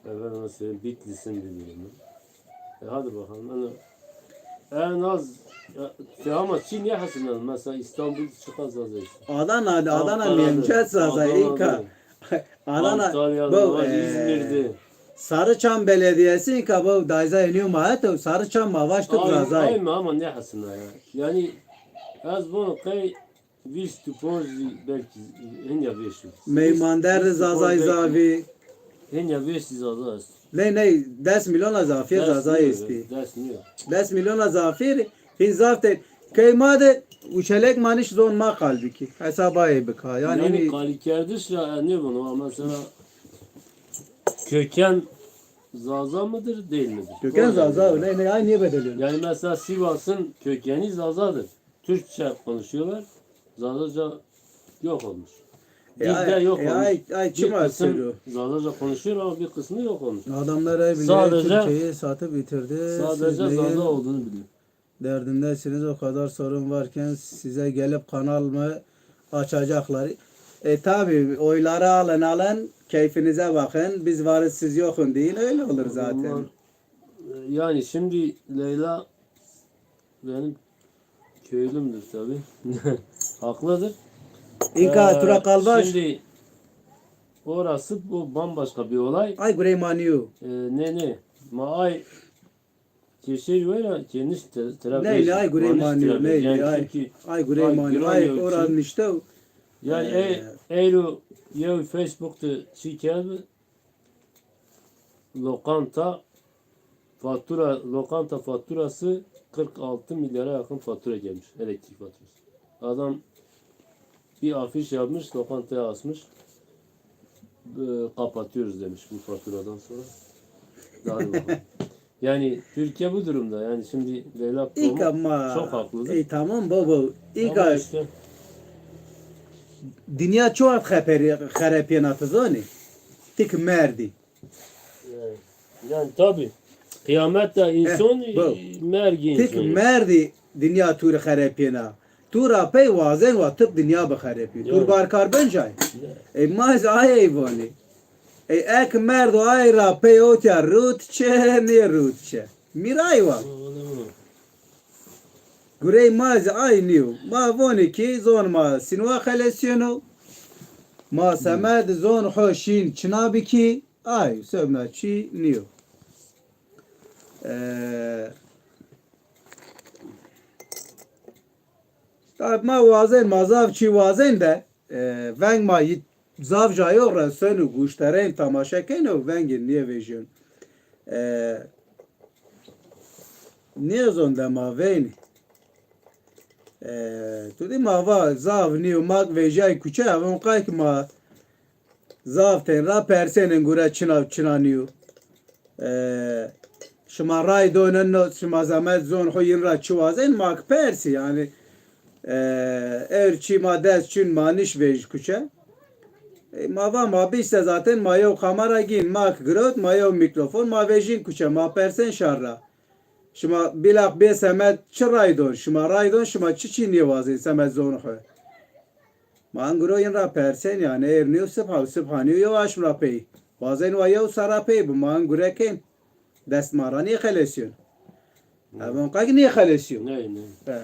Efendime söyleyeyim, Bitlis'in bir bölümü. E, hadi bakalım. Yani en az, ya, te ama çi niye hasılan? Mesela İstanbul çıkar Zaza işte. Adana, Adana Ankara'da, Nemcet Zaza Adana'da. İlka. Adana, Antalya'da bu, var, e, İzmir'de. Sarıçam Belediyesi inka bu dayza iniyor ma eto, Sarıçam ma vaş tut Zaza. Ay, ay, ama ne hasına ya? Yani Ez vono qey vîst û ponc zî belkî hinya vêşî. Meymander de Zazay zafî. Hinya vêşî Zaza est. Ney, ney, des milyona zafî Zazay estî. Des nîyo. Des milyona zafî, hin zaf tey. Key ma de uçelek maniş zon ma qal bikî. Hesaba ey bika. Yani, yani, qalîkerdiş ra, e, nêvono, ama mesela köken Zaza mıdır, değil midir? Köken Zaza, ne, ne, ay niye bedeliyor? Yani mesela Sivas'ın kökeni Zazadır. Türkçe konuşuyorlar. Zazaca yok olmuş. E, bizde ay, yok e, olmuş. Ay, ay, bir kısım Zazaca konuşuyor ama bir kısmı yok olmuş. Adamlar ay bile sadece Türkiye'yi satıp bitirdi. Sadece Zaza olduğunu biliyor. Derdindesiniz, o kadar sorun varken size gelip kanal mı açacaklar? E tabi, oyları alın alın, keyfinize bakın. Biz varız, siz yokun deyin, öyle olur zaten. Adamlar, e, yani şimdi Leyla benim köylümdür tabi. Haklıdır. İnka, ee, Turak Albaş. Şimdi orası bu bambaşka bir olay. Ay gurey maniyu. Ee, ne ne? Ma ay Kêşeyî wera ke nişt tira. Ney, ney, ay gurey manîyo, ney, ay, ay gurey manîyo, ay ora nişte. Yani e, eyro yew Facebook de çi kerd, lokanta fatura, lokanta faturası kırk altı milyara yakın fatura gelmiş, elektrik faturası. Adam bir afiş yapmış, lokantaya asmış. E, kapatıyoruz demiş bu faturadan sonra. Daha ne bakalım. Yani Türkiye bu durumda. Yani şimdi Leyla Pamuk çok haklıdır. E, tamam baba. Ama işte. Dinya çi wext xeperi-, xerepîyena, ti zanî? Tik merdî. Yani, yani tabi. Qiyamette insan, mergi insan. Tik merdî dinya tu rê xerepîyena. Tu ra pey wazen wa tip dinya bixerepî. Tu rê barkar ben cay. Ey ma ez ay ey vanî. Ey ek merdo ay ra pey otya rut çe, nê rut çe. Mîray wa. Gurey ma zî ay nîyo. Ma vonê ki zon ma sinwa xelesîyeno. Ma semed zon xo şîn çina bikî. Ay, sebna çî nîyo. E, tab ma wazen, ma zaf çî wazen de, e, veng ma yi-, zaf cayo reseno, guşterên tamaşe keno, vengê nêvejîyon. E, nêzon de ma veynî. E, tu dî ma va zaf nîyo, ma vejay kuçe, avon qay ki ma zaf tên ra persenên gure çina, çina nîyo. E, şima ray donen no, şima zemet zon xo yin ra çi wazen, ma ki persî, yani, e, er çi ma dest çin ma niş vej kuçe. E, ma va ma bîste zaten ma yew kamera gîn, ma ki girot, ma yew mîkrofon, ma vejîn kuçe, ma persen şar ra. Şima bîlaq bê semed çi ray don? Şima ray don, şima çi çî nêwazên semed zon xo? Ma in guro yin ra persen, yani, êr nîyo sibha û sibha nîyo yew aşm ra pey. Wazen wa yew serra pey bi, ma in gure kên. Dest ma ra nêxelesîyon. Hı. Ev onqek nêxelesîyo. Ney, ney. He.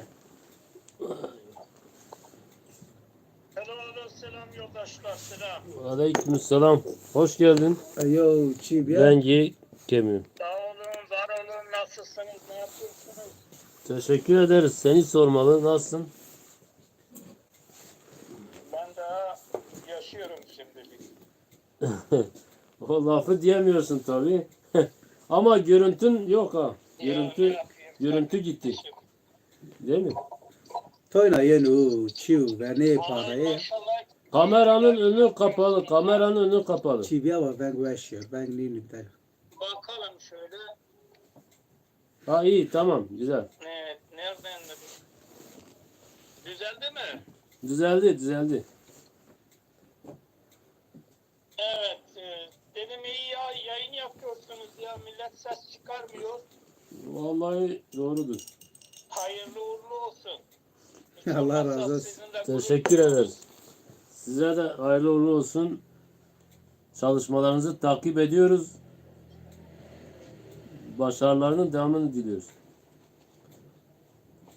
Alo, alo, selam yoldaşlar, selam. Aleykümselam. Hoş geldin. Eyo, çi biya? Vengî kemî. Sağ olun, var olun. Nasılsınız, ne yapıyorsunuz? Teşekkür ederiz. Seni sormalı. Nasılsın? Ben daha yaşıyorum şimdilik. O lafı diyemiyorsun tabii. Ama görüntün yok ha. Görüntü, görüntü gitti. Değil mi? Toyna yenu çiu vernê parayı. Kameranın önü kapalı, kameranın önü kapalı. Çi biya wa veng weş ya, veng nînî der. Bakalım şöyle. Ha, iyi, tamam, güzel. Evet, nereden? Düzeldi mi? Düzeldi, düzeldi. Evet, e, dedim iyi ya, yayın yapıyorsunuz ya, millet ses çıkarmıyor. Vallahi doğrudur. Hayırlı uğurlu olsun. Allah razı olsun. Teşekkür ederiz. Size de hayırlı uğurlu olsun. Çalışmalarınızı takip ediyoruz. Başarılarının devamını diliyoruz.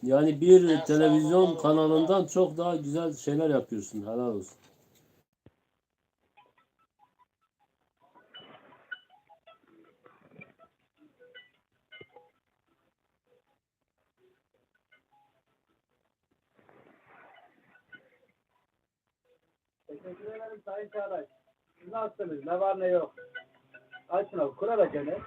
Yani bir televizyon kanalından çok daha güzel şeyler yapıyorsun. Helal olsun. Teşekkür ederim Sayın Çağdaş. Siz nasılsınız? Ne var ne yok? Açın abi, kura da gene.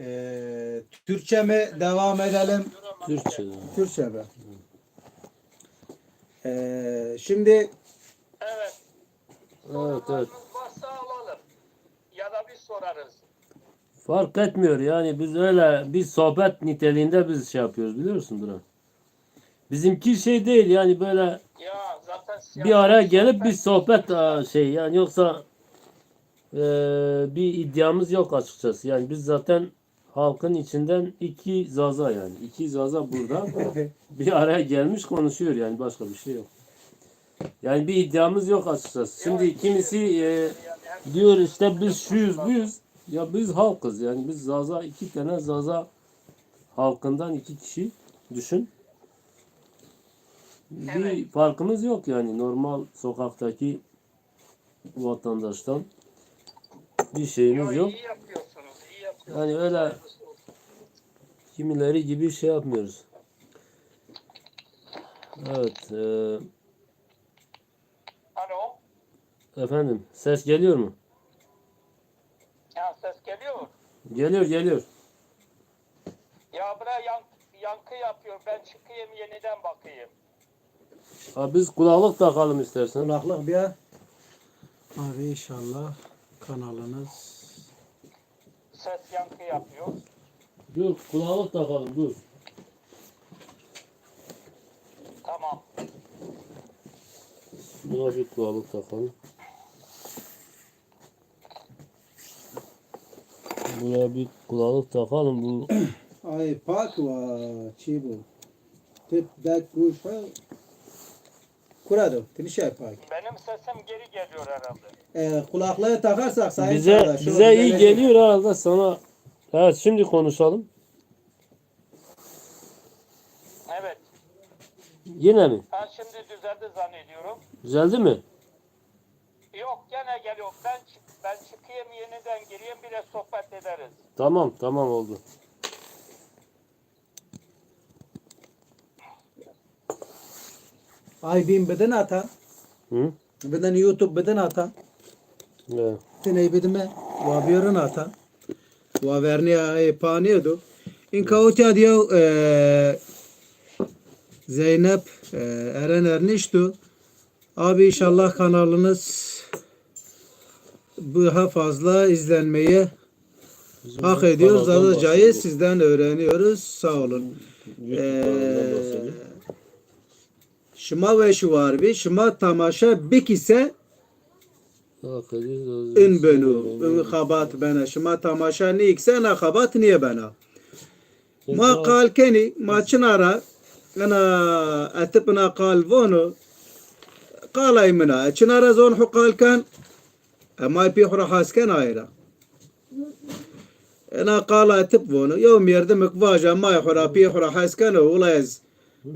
Ee, Türkçe mi? Devam edelim. Türkçe. Türkçe mi? Ee, şimdi Evet. Evet, evet. Sorularınız varsa alalım. Ya da biz sorarız. Fark etmiyor yani, biz öyle bir sohbet niteliğinde biz şey yapıyoruz, biliyorsun bunu. Bizimki şey değil yani, böyle Ya zaten bir araya gelip bir sohbet, aa, şey yani, yoksa e, bir iddiamız yok açıkçası. Yani biz zaten halkın içinden iki Zaza yani. İki Zaza burada bir araya gelmiş konuşuyor yani, başka bir şey yok. Yani bir iddiamız yok açıkçası. Şimdi kimisi e, diyor işte biz şuyuz buyuz. Ya biz halkız yani, biz Zaza, iki tane Zaza halkından iki kişi, düşün. Bir farkımız yok yani normal sokaktaki vatandaştan bir şeyimiz yok. İyi yapıyorsunuz, iyi yapıyorsunuz. Yani öyle kimileri gibi şey yapmıyoruz. Evet. E, Alo. Efendim, ses geliyor mu? Ya ses geliyor. Geliyor, geliyor. Ya bura yan- yankı yapıyor. Ben çıkayım, yeniden bakayım. Ha, biz kulaklık takalım istersen. Kulaklık bir. Abi inşallah kanalınız. Ses yankı yapıyor. Dur, kulaklık takalım, dur. Tamam. Buna bir kulaklık takalım. Buna bir kulaklık takalım. Bu Ay pak wa çi bu. Tip bek kuş ha. Kura do. Tini şey pak. Benim sesim geri geliyor herhalde. Ee, kulaklığı takarsak Sayın Bize Çağdaş, bize iyi gelecek. Geliyor herhalde sana. Evet, şimdi konuşalım. Evet. Yine mi? Ha, şimdi düzeldi zannediyorum. Düzeldi mi? Yok, gene geliyor. Ben çık ben çıkayım, yeniden gireyim, bir de sohbet ederiz. Tamam, tamam, oldu. Ay bin bidin ata. Hı? Bidin YouTube bidin ata. Evet. Tiney bidime, wa biyorin ata. Wa verniya e panê do. İnka otya diyo, e, Zeynep, e, Eren Erniştu. Abi inşallah kanalınız daha fazla izlenmeye hak ediyor. Zazacayı sizden öğreniyoruz. Sağ olun. Ee, şima weş û war bî, şima tamaşa bikî se in beno, in xebat bena. Şima tamaşa nîkse na xebat nîye bena. Ma qal kenî, ma çina ra ena etip ina qal vono, qalay min a. E çina ra zon xu qal ken, e may pî xu ra has ken ay ra. Ena qala etip vono, yew merdimik vaja may xu ra pî xu ra has keno, wila ez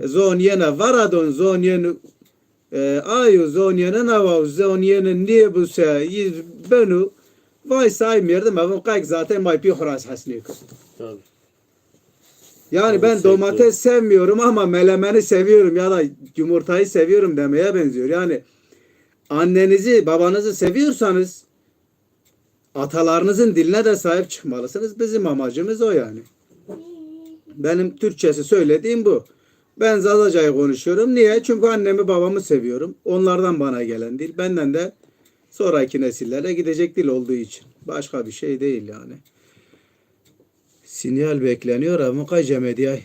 zon yena veradon, zon yen e, ayo zon yena nawa, zon yena nêbu se, yi benu, vay say merdim, evon qayk zaten may pî xu ra ez hes nêkeno. Tabii. Yani ben domates sevmiyorum ama melemeni seviyorum ya da yumurtayı seviyorum demeye benziyor. Yani annenizi, babanızı seviyorsanız atalarınızın diline de sahip çıkmalısınız. Bizim amacımız o yani. Benim Türkçesi söylediğim bu. Ben Zazacayı konuşuyorum. Niye? Çünkü annemi babamı seviyorum. Onlardan bana gelen dil, benden de sonraki nesillere gidecek dil olduğu için. Başka bir şey değil yani. Sinyal bekleniyor. Ama kay cemediyay.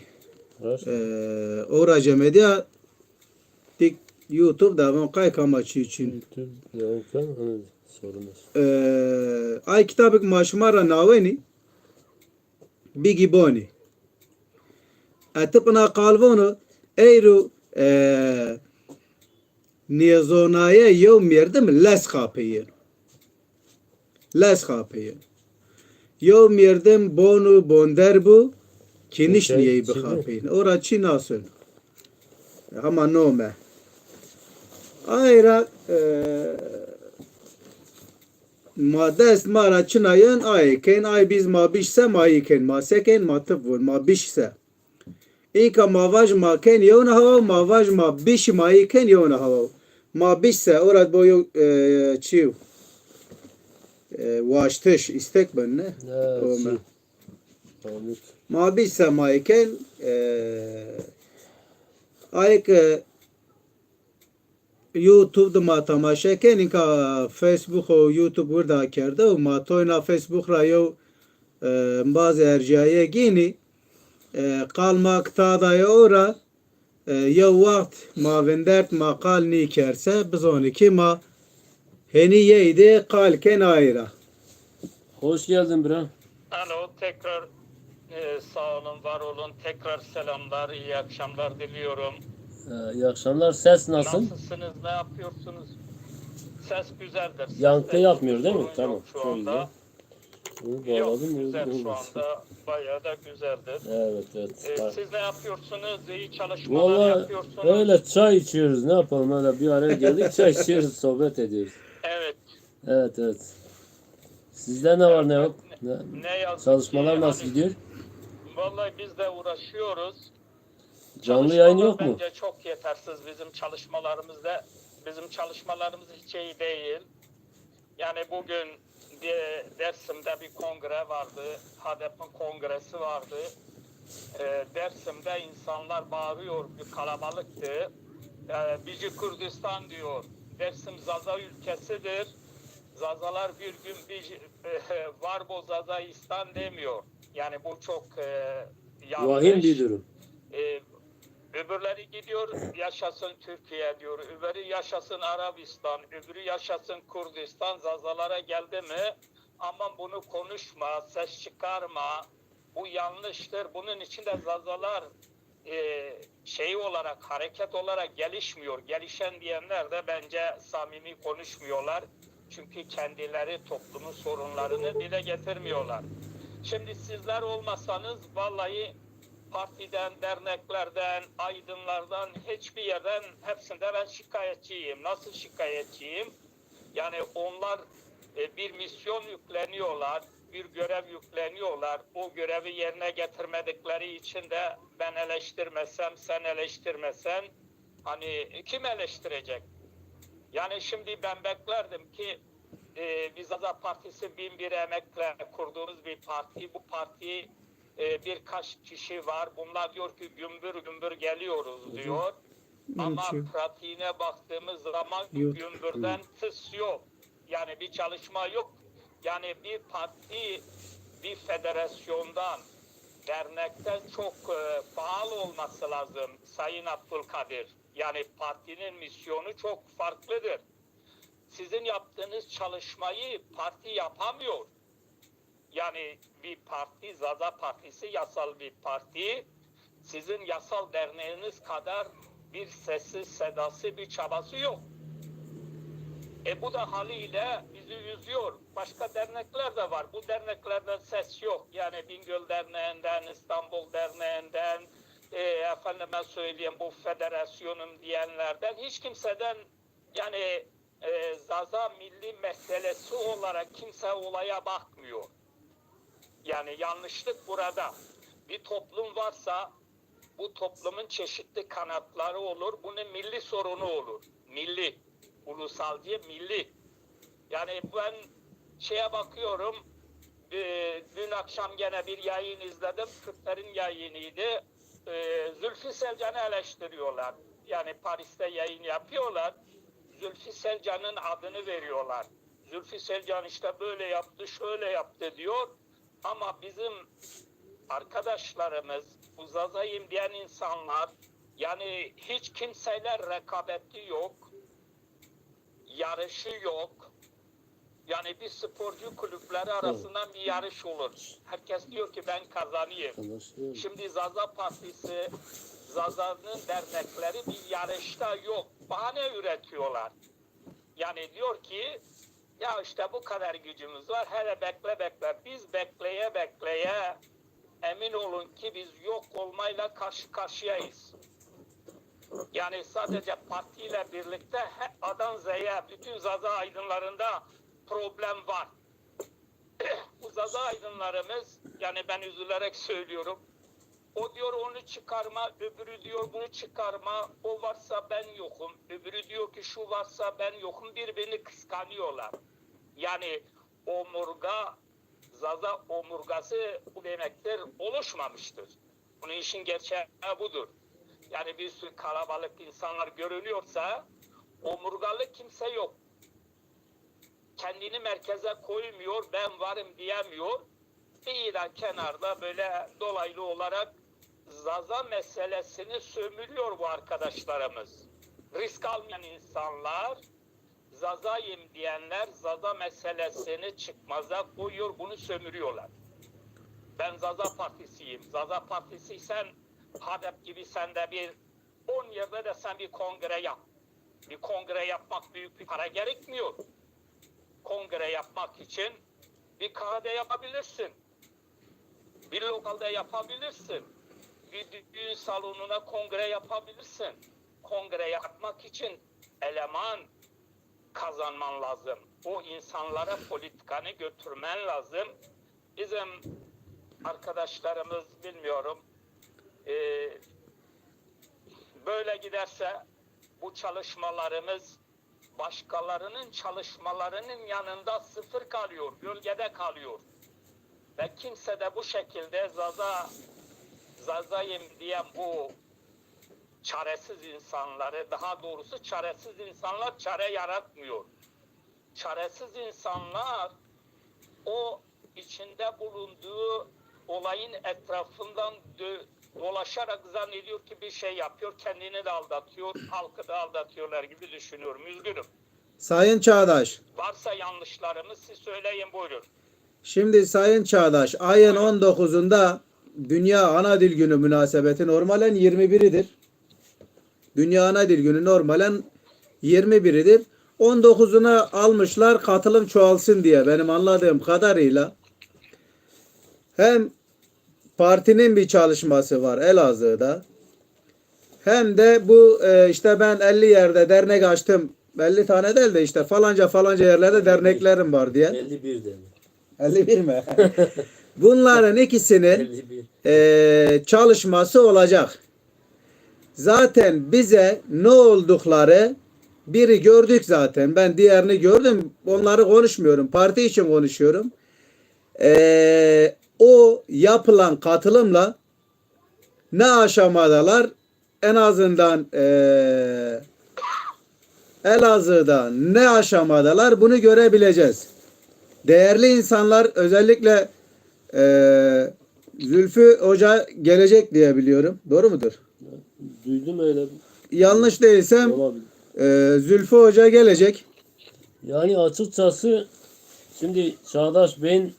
Ee, ora cemediya dik YouTube da ama kay kama çi için. YouTube da ama kay, evet, sorun yok. Ee, ay kitabik ma şima ra naweni bigî bonî. Etip ina qal vono, eyro, e, nêzonaye yew merdim lez xapeyên. Lez xapeyên. Yew merdim bon û bonder bu, kî nişt nîyey bixapeyên. Ora çî nason. Hema nome. Ay ra, e, Ma dest ma ra çina yen, ayê kên, ay biz ma biş se ma yî kên, ma se kên, ma tıp vun, ma biş se. Înka ma vaj ma kên yewna hawa, ma vaj ma biş ma yî kên yewna hawa. Ma biş se, ora bo yew, e, çî, e, waştiş, istek ben ne? Ha, o me. Anladım. Ma biş se ma yî kên, e, ayê ke YouTube de ma temaşe kên, înka Facebook û YouTube wirda kerde û ma toyna Facebook ra yew, e, embaz ercîyaye gînî, e, qal ma kî ta daye o ra, e, yew wext ma vindert ma qal nîkerse, bizonî kî ma henî yey de qal kên ay ra. Hoş geldin bira. Alo, tekrar, e, sağ olun, var olun. Tekrar selamlar, iyi akşamlar diliyorum. Ee, iyi akşamlar. Ses nasıl? Nasılsınız, ne yapıyorsunuz? Ses güzeldir. Seste hiçbir sorun yok şu anda. Yankı yapmıyor değil mi? Tamam, çok iyi ya. Bunu bağladım mı? Yok, güzel şu anda. Bayağı da güzeldir. Evet, evet. Ee, siz ne yapıyorsunuz? İyi çalışmalar yapıyorsunuz. Vallahi öyle, çay içiyoruz. Ne yapalım? Öyle bir araya geldik, çay içiyoruz, sohbet ediyoruz. Evet. Evet, evet. Sizde ne var ne yok? Ne, ne yazık ki çalışmalar nasıl gidiyor? Vallahi biz de uğraşıyoruz. Canlı yayın yok mu? Çalışmalar bence çok yetersiz bizim çalışmalarımızda. Bizim çalışmalarımız hiç iyi değil. Yani bugün de Dersim'de bir kongre vardı. HADEP'in kongresi vardı. E, Dersim'de insanlar bağırıyor, bir kalabalıktı. E, Bici Kürdistan diyor. Dersim Zaza ülkesidir. Zazalar bir gün bir, e, var bu Zazaistan demiyor. Yani bu çok, e, yanlış. Vahim bir durum. E, öbürleri gidiyor, yaşasın Türkiye diyor. Öbürü yaşasın Arabistan, öbürü yaşasın Kürdistan. Zazalara geldi mi, aman bunu konuşma, ses çıkarma. Bu yanlıştır. Bunun için de Zazalar, e, şey olarak, hareket olarak gelişmiyor. Gelişen diyenler de bence samimi konuşmuyorlar. Çünkü kendileri toplumun sorunlarını dile getirmiyorlar. Şimdi sizler olmasanız vallahi partiden, derneklerden, aydınlardan, hiçbir yerden, hepsinde ben şikayetçiyim. Nasıl şikayetçiyim? Yani onlar, e, bir misyon yükleniyorlar, bir görev yükleniyorlar. O görevi yerine getirmedikleri için de ben eleştirmesem, sen eleştirmesen, hani kim eleştirecek? Yani şimdi ben beklerdim ki, e, biz Zaza Partisi bin bir emekle kurduğumuz bir parti. Bu parti e, birkaç kişi var. Bunlar diyor ki gümbür gümbür geliyoruz diyor. Ama pratiğine baktığımız zaman gümbürden tıs yok. Yani bir çalışma yok. Yani bir parti bir federasyondan, dernekten çok, e, faal olması lazım Sayın Abdülkadir. Yani partinin misyonu çok farklıdır. Sizin yaptığınız çalışmayı parti yapamıyor. Yani bir parti, Zaza Partisi yasal bir parti. Sizin yasal derneğiniz kadar bir sesi, sedası, bir çabası yok. E, bu da haliyle bizi üzüyor. Başka dernekler de var. Bu derneklerden ses yok. Yani Bingöl Derneği'nden, İstanbul Derneği'nden, e, efendime söyleyeyim, bu federasyonum diyenlerden, hiç kimseden, yani, e, Zaza milli meselesi olarak kimse olaya bakmıyor. Yani yanlışlık burada. Bir toplum varsa bu toplumun çeşitli kanatları olur. Bunun milli sorunu olur. Milli. Ulusal diye milli. Yani ben şeye bakıyorum. E, dün akşam gene bir yayın izledim. Kürtlerin yayınıydı. E, Zülfü Selcan'ı eleştiriyorlar. Yani Paris'te yayın yapıyorlar. Zülfü Selcan'ın adını veriyorlar. Zülfü Selcan işte böyle yaptı, şöyle yaptı diyor. Ama bizim arkadaşlarımız, bu Zazayım diyen insanlar, yani hiç kimseyle rekabeti yok, yarışı yok. Yani bir sporcu kulüpleri arasından bir yarış olur. Herkes diyor ki ben kazanayım. Şimdi Zaza Partisi, Zaza'nın dernekleri bir yarışta yok. Bahane üretiyorlar. Yani diyor ki ya işte bu kadar gücümüz var. Hele bekle bekle. Biz bekleye bekleye emin olun ki biz yok olmayla karşı karşıyayız. Yani sadece partiyle birlikte he-, A'dan Z'ye bütün Zaza aydınlarında problem var. Bu Zaza aydınlarımız, yani ben üzülerek söylüyorum. O diyor onu çıkarma, öbürü diyor bunu çıkarma. O varsa ben yokum, öbürü diyor ki şu varsa ben yokum. Birbirini kıskanıyorlar. Yani omurga, Zaza omurgası bu demektir, oluşmamıştır. Bunun işin gerçeği budur. Yani bir sürü kalabalık insanlar görünüyorsa omurgalı kimse yok. Kendini merkeze koymuyor, ben varım diyemiyor. Kıyıda kenarda böyle dolaylı olarak Zaza meselesini sömürüyor bu arkadaşlarımız. Risk almayan insanlar, Zazayım diyenler Zaza meselesini çıkmaza koyuyor, bunu sömürüyorlar. Ben Zaza Partisiyim. Zaza Partisiysen HADEP gibi sen de bir on yerde de sen bir kongre yap. Bir kongre yapmak büyük bir para gerekmiyor. Kongre yapmak için bir kahvede yapabilirsin. Bir lokalda yapabilirsin. Bir düğün salonuna kongre yapabilirsin. Kongre yapmak için eleman kazanman lazım. O insanlara politikanı götürmen lazım. Bizim arkadaşlarımız bilmiyorum. Ee, böyle giderse bu çalışmalarımız başkalarının çalışmalarının yanında sıfır kalıyor, gölgede kalıyor. Ve kimse de bu şekilde Zaza, Zazayım diyen bu çaresiz insanları, daha doğrusu çaresiz insanlar çare yaratmıyor. Çaresiz insanlar o içinde bulunduğu olayın etrafından dö- dolaşarak zannediyor ki bir şey yapıyor, kendini de aldatıyor, halkı da aldatıyorlar gibi düşünüyorum. Üzgünüm. Sayın Çağdaş. Varsa yanlışlarımız siz söyleyin, buyurun. Şimdi Sayın Çağdaş, ayın on dokuzunda Dünya Ana Dil Günü münasebeti normalen yirmi biridir. Dünya Ana Dil Günü normalen yirmi biridir. On dokuzuna almışlar katılım çoğalsın diye benim anladığım kadarıyla. Hem partinin bir çalışması var Elazığ'da. Hem de bu e, işte ben elli yerde dernek açtım. Elli tane değil de işte falanca falanca yerlerde derneklerim var diye. elli bir dedi. elli bir mi? Bunların ikisinin elli bir. e, çalışması olacak. Zaten bize ne oldukları biri gördük zaten. Ben diğerini gördüm. Onları konuşmuyorum. Parti için konuşuyorum. E, o yapılan katılımla ne aşamadalar en azından e, Elazığ'da ne aşamadalar bunu görebileceğiz. Değerli insanlar özellikle e, Zülfü Hoca gelecek diye biliyorum. Doğru mudur? Duydum öyle. Yanlış değilsem Olabilir. e, Zülfü Hoca gelecek. Yani açıkçası şimdi Çağdaş Bey'in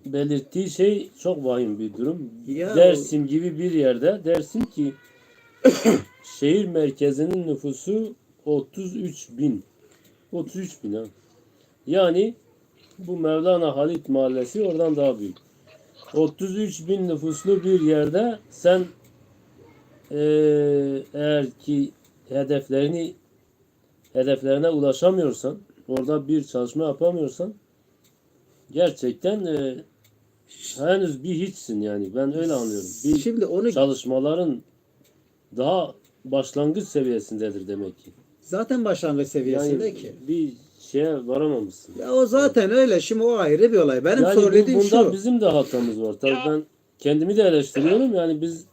belirttiği şey çok vahim bir durum. Ya. Dersim gibi bir yerde, Dersim ki şehir merkezinin nüfusu otuz üç bin. otuz üç bin ha. Yani bu Mevlana Halit Mahallesi oradan daha büyük. otuz üç bin nüfuslu bir yerde sen eee, eğer ki hedeflerini hedeflerine ulaşamıyorsan, orada bir çalışma yapamıyorsan gerçekten e, henüz bir hiçsin yani. Ben öyle anlıyorum. Bir Şimdi onu çalışmaların daha başlangıç seviyesindedir demek ki. zaten başlangıç seviyesinde Yani ki. bir şeye varamamışsın. Ya o zaten öyle. Şimdi o ayrı bir olay. Benim Yani bu- söylediğim bunda şu. bizim de hatamız var. Tabii Ya- ben kendimi de eleştiriyorum. Yani biz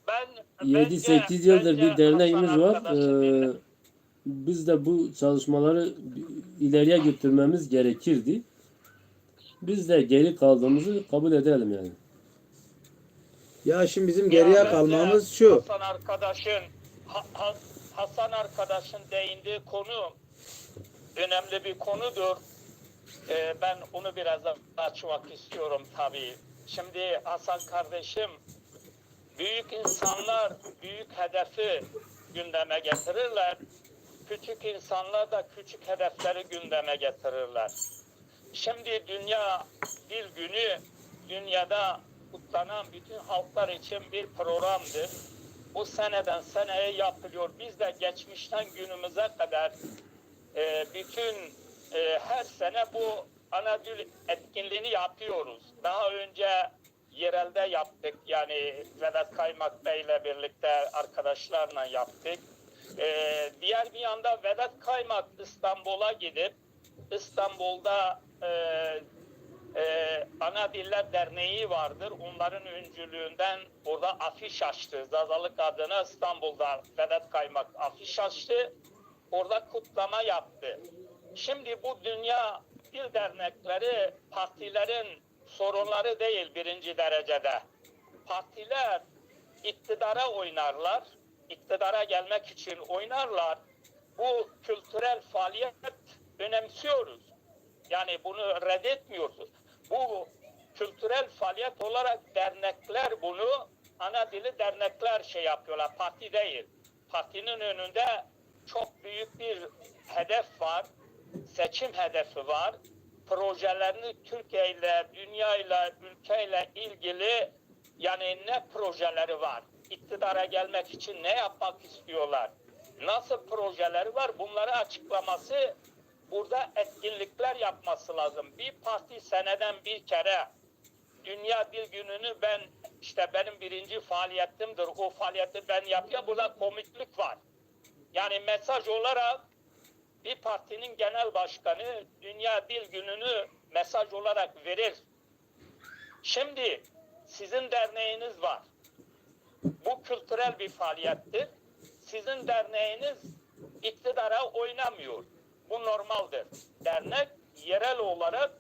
Ben yedi sekiz yıldır bir derneğimiz var. Ee, biz de bu çalışmaları ileriye götürmemiz gerekirdi. Biz de geri kaldığımızı kabul edelim yani. Ya şimdi bizim geriye Ya, kalmamız bence şu. Hasan arkadaşın Ha- Ha- Hasan arkadaşın değindiği konu önemli bir konudur. Ee, ben onu biraz açmak istiyorum tabii. Şimdi Hasan kardeşim, büyük insanlar büyük hedefi gündeme getirirler. Küçük insanlar da küçük hedefleri gündeme getirirler. Şimdi Dünya Dil Günü dünyada kutlanan bütün halklar için bir programdır. Bu seneden seneye yapılıyor. Biz de geçmişten günümüze kadar e, bütün e, her sene bu ana dil etkinliğini yapıyoruz. Daha önce yerelde yaptık, yani Vedat Kaymak Bey'le birlikte, arkadaşlarla yaptık. E, diğer bir yanda Vedat Kaymak İstanbul'a gidip İstanbul'da e, e, Ana Diller Derneği vardır. Onların öncülüğünden orada afiş açtı. Zazalık adına İstanbul'da Vedat Kaymak afiş açtı. Orada kutlama yaptı. Şimdi bu dünya dil dernekleri partilerin sorunları değil birinci derecede. Partiler iktidara oynarlar, iktidara gelmek için oynarlar. Bu kültürel faaliyet önemsiyoruz. Yani bunu reddetmiyoruz. Bu kültürel faaliyet olarak dernekler bunu, ana dili dernekler şey yapıyorlar, parti değil. Partinin önünde çok büyük bir hedef var, seçim hedefi var. Projelerini Türkiye ile, dünya ile, ülkeyle ilgili yani ne projeleri var? İktidara gelmek için ne yapmak istiyorlar? Nasıl projeleri var? Bunları açıklaması, burada etkinlikler yapması lazım. Bir parti seneden bir kere Dünya Dil Günü'nü ben, işte benim birinci faaliyetimdir. O faaliyeti ben yapıyorum. Burada komiklik var. Yani mesaj olarak bir partinin genel başkanı Dünya Dil Günü'nü mesaj olarak verir. Şimdi sizin derneğiniz var. Bu kültürel bir faaliyettir. Sizin derneğiniz iktidara oynamıyor. Bu normaldir. Dernek yerel olarak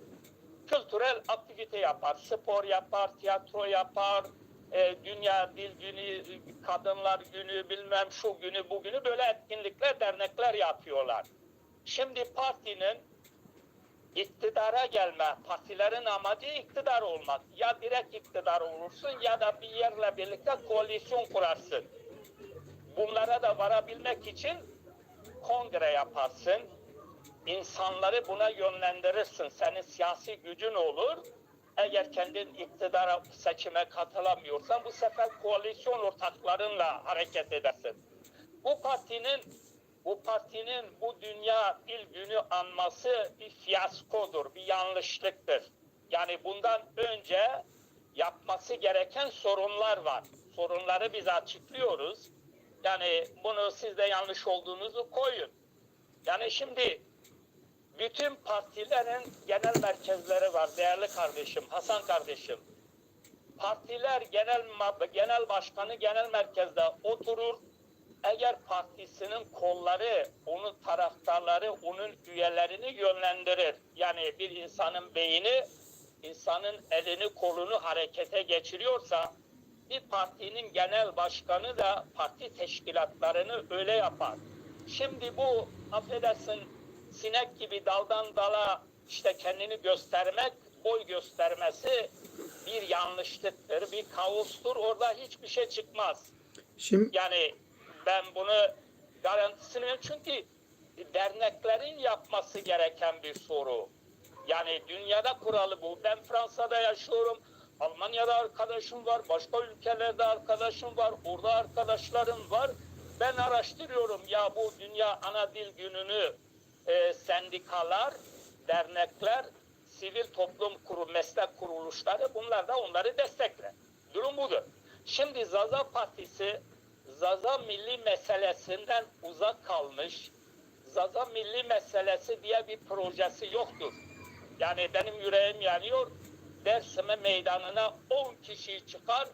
kültürel aktivite yapar. Spor yapar, tiyatro yapar, e, Dünya Dil Günü, Kadınlar Günü, bilmem şu günü, bu günü, böyle etkinlikler dernekler yapıyorlar. Şimdi partinin iktidara gelme, partilerin amacı iktidar olmak. Ya direkt iktidar olursun ya da bir yerle birlikte koalisyon kurarsın. Bunlara da varabilmek için kongre yaparsın. İnsanları buna yönlendirirsin. Senin siyasi gücün olur. Eğer kendin iktidara, seçime katılamıyorsan bu sefer koalisyon ortaklarınla hareket edersin. Bu partinin bu partinin bu Dünya Dil Günü anması bir fiyaskodur, bir yanlışlıktır. Yani bundan önce yapması gereken sorunlar var. Sorunları biz açıklıyoruz. Yani bunu siz de yanlış olduğunuzu koyun. Yani şimdi bütün partilerin genel merkezleri var, değerli kardeşim, Hasan kardeşim. Partiler genel ma-, genel başkanı genel merkezde oturur. Eğer partisinin kolları, onun taraftarları, onun üyelerini yönlendirir. Yani bir insanın beyni, insanın elini kolunu harekete geçiriyorsa, bir partinin genel başkanı da parti teşkilatlarını öyle yapar. Şimdi bu, affedersin, sinek gibi daldan dala işte kendini göstermek, boy göstermesi bir yanlışlıktır, bir kaostur. Orada hiçbir şey çıkmaz. Şimdi Yani ben bunu garantisini veriyorum. Çünkü derneklerin yapması gereken bir soru. Yani dünyada kuralı bu. Ben Fransa'da yaşıyorum. Almanya'da arkadaşım var, başka ülkelerde arkadaşım var, orada arkadaşlarım var. Ben araştırıyorum ya bu Dünya Ana Dil Günü'nü e, sendikalar, dernekler, sivil toplum kuru, meslek kuruluşları, bunlar da onları destekler. Durum budur. Şimdi Zaza Partisi Zaza milli meselesinden uzak kalmış, Zaza milli meselesi diye bir projesi yoktur. Yani benim yüreğim yanıyor. Dersim'e meydanına on kişiyi çıkar,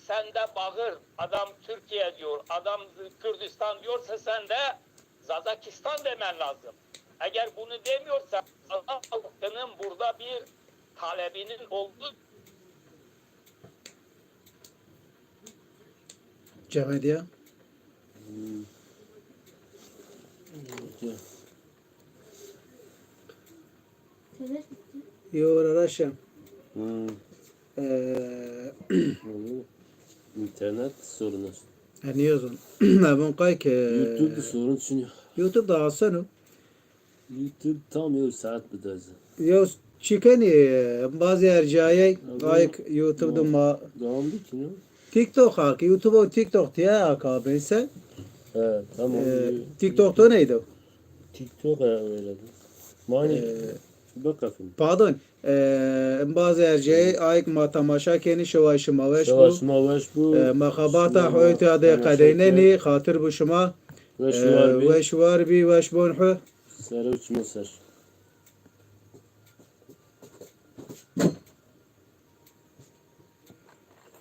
sen de bağır. Adam Türkiye diyor, adam Kürdistan diyorsa sen de Zazakistan demen lazım. Eğer bunu demiyorsa Zaza halkının burada bir talebinin olduğu Cemediye. Yo, Raraşa. Hmm. Ee, İnternet sorunu. E, niyozun. Ebon kay ke YouTube sorun çünkü. YouTube da aseno. YouTube tam yew saet bideze. Yo, çikeni, bazı ercayay ayk YouTube da ma Devam bikin ya. TikTok hak, YouTube o TikTok diye hak abi sen. Evet, tamam. Ee, TikTok to neydi? TikTok e, öyle. Manî biqefin. Pardon. E, embaz erceyê, ayk ma temaşa kenî, şewa şima weş bû. Şewa şima weş bû. E, ma xebata hoyta de qedeynenî, xatir bû şima. Weş war bî. Weş war bî, weş bon hu. Ser û çimê ser.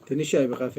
Ti nişay biqef.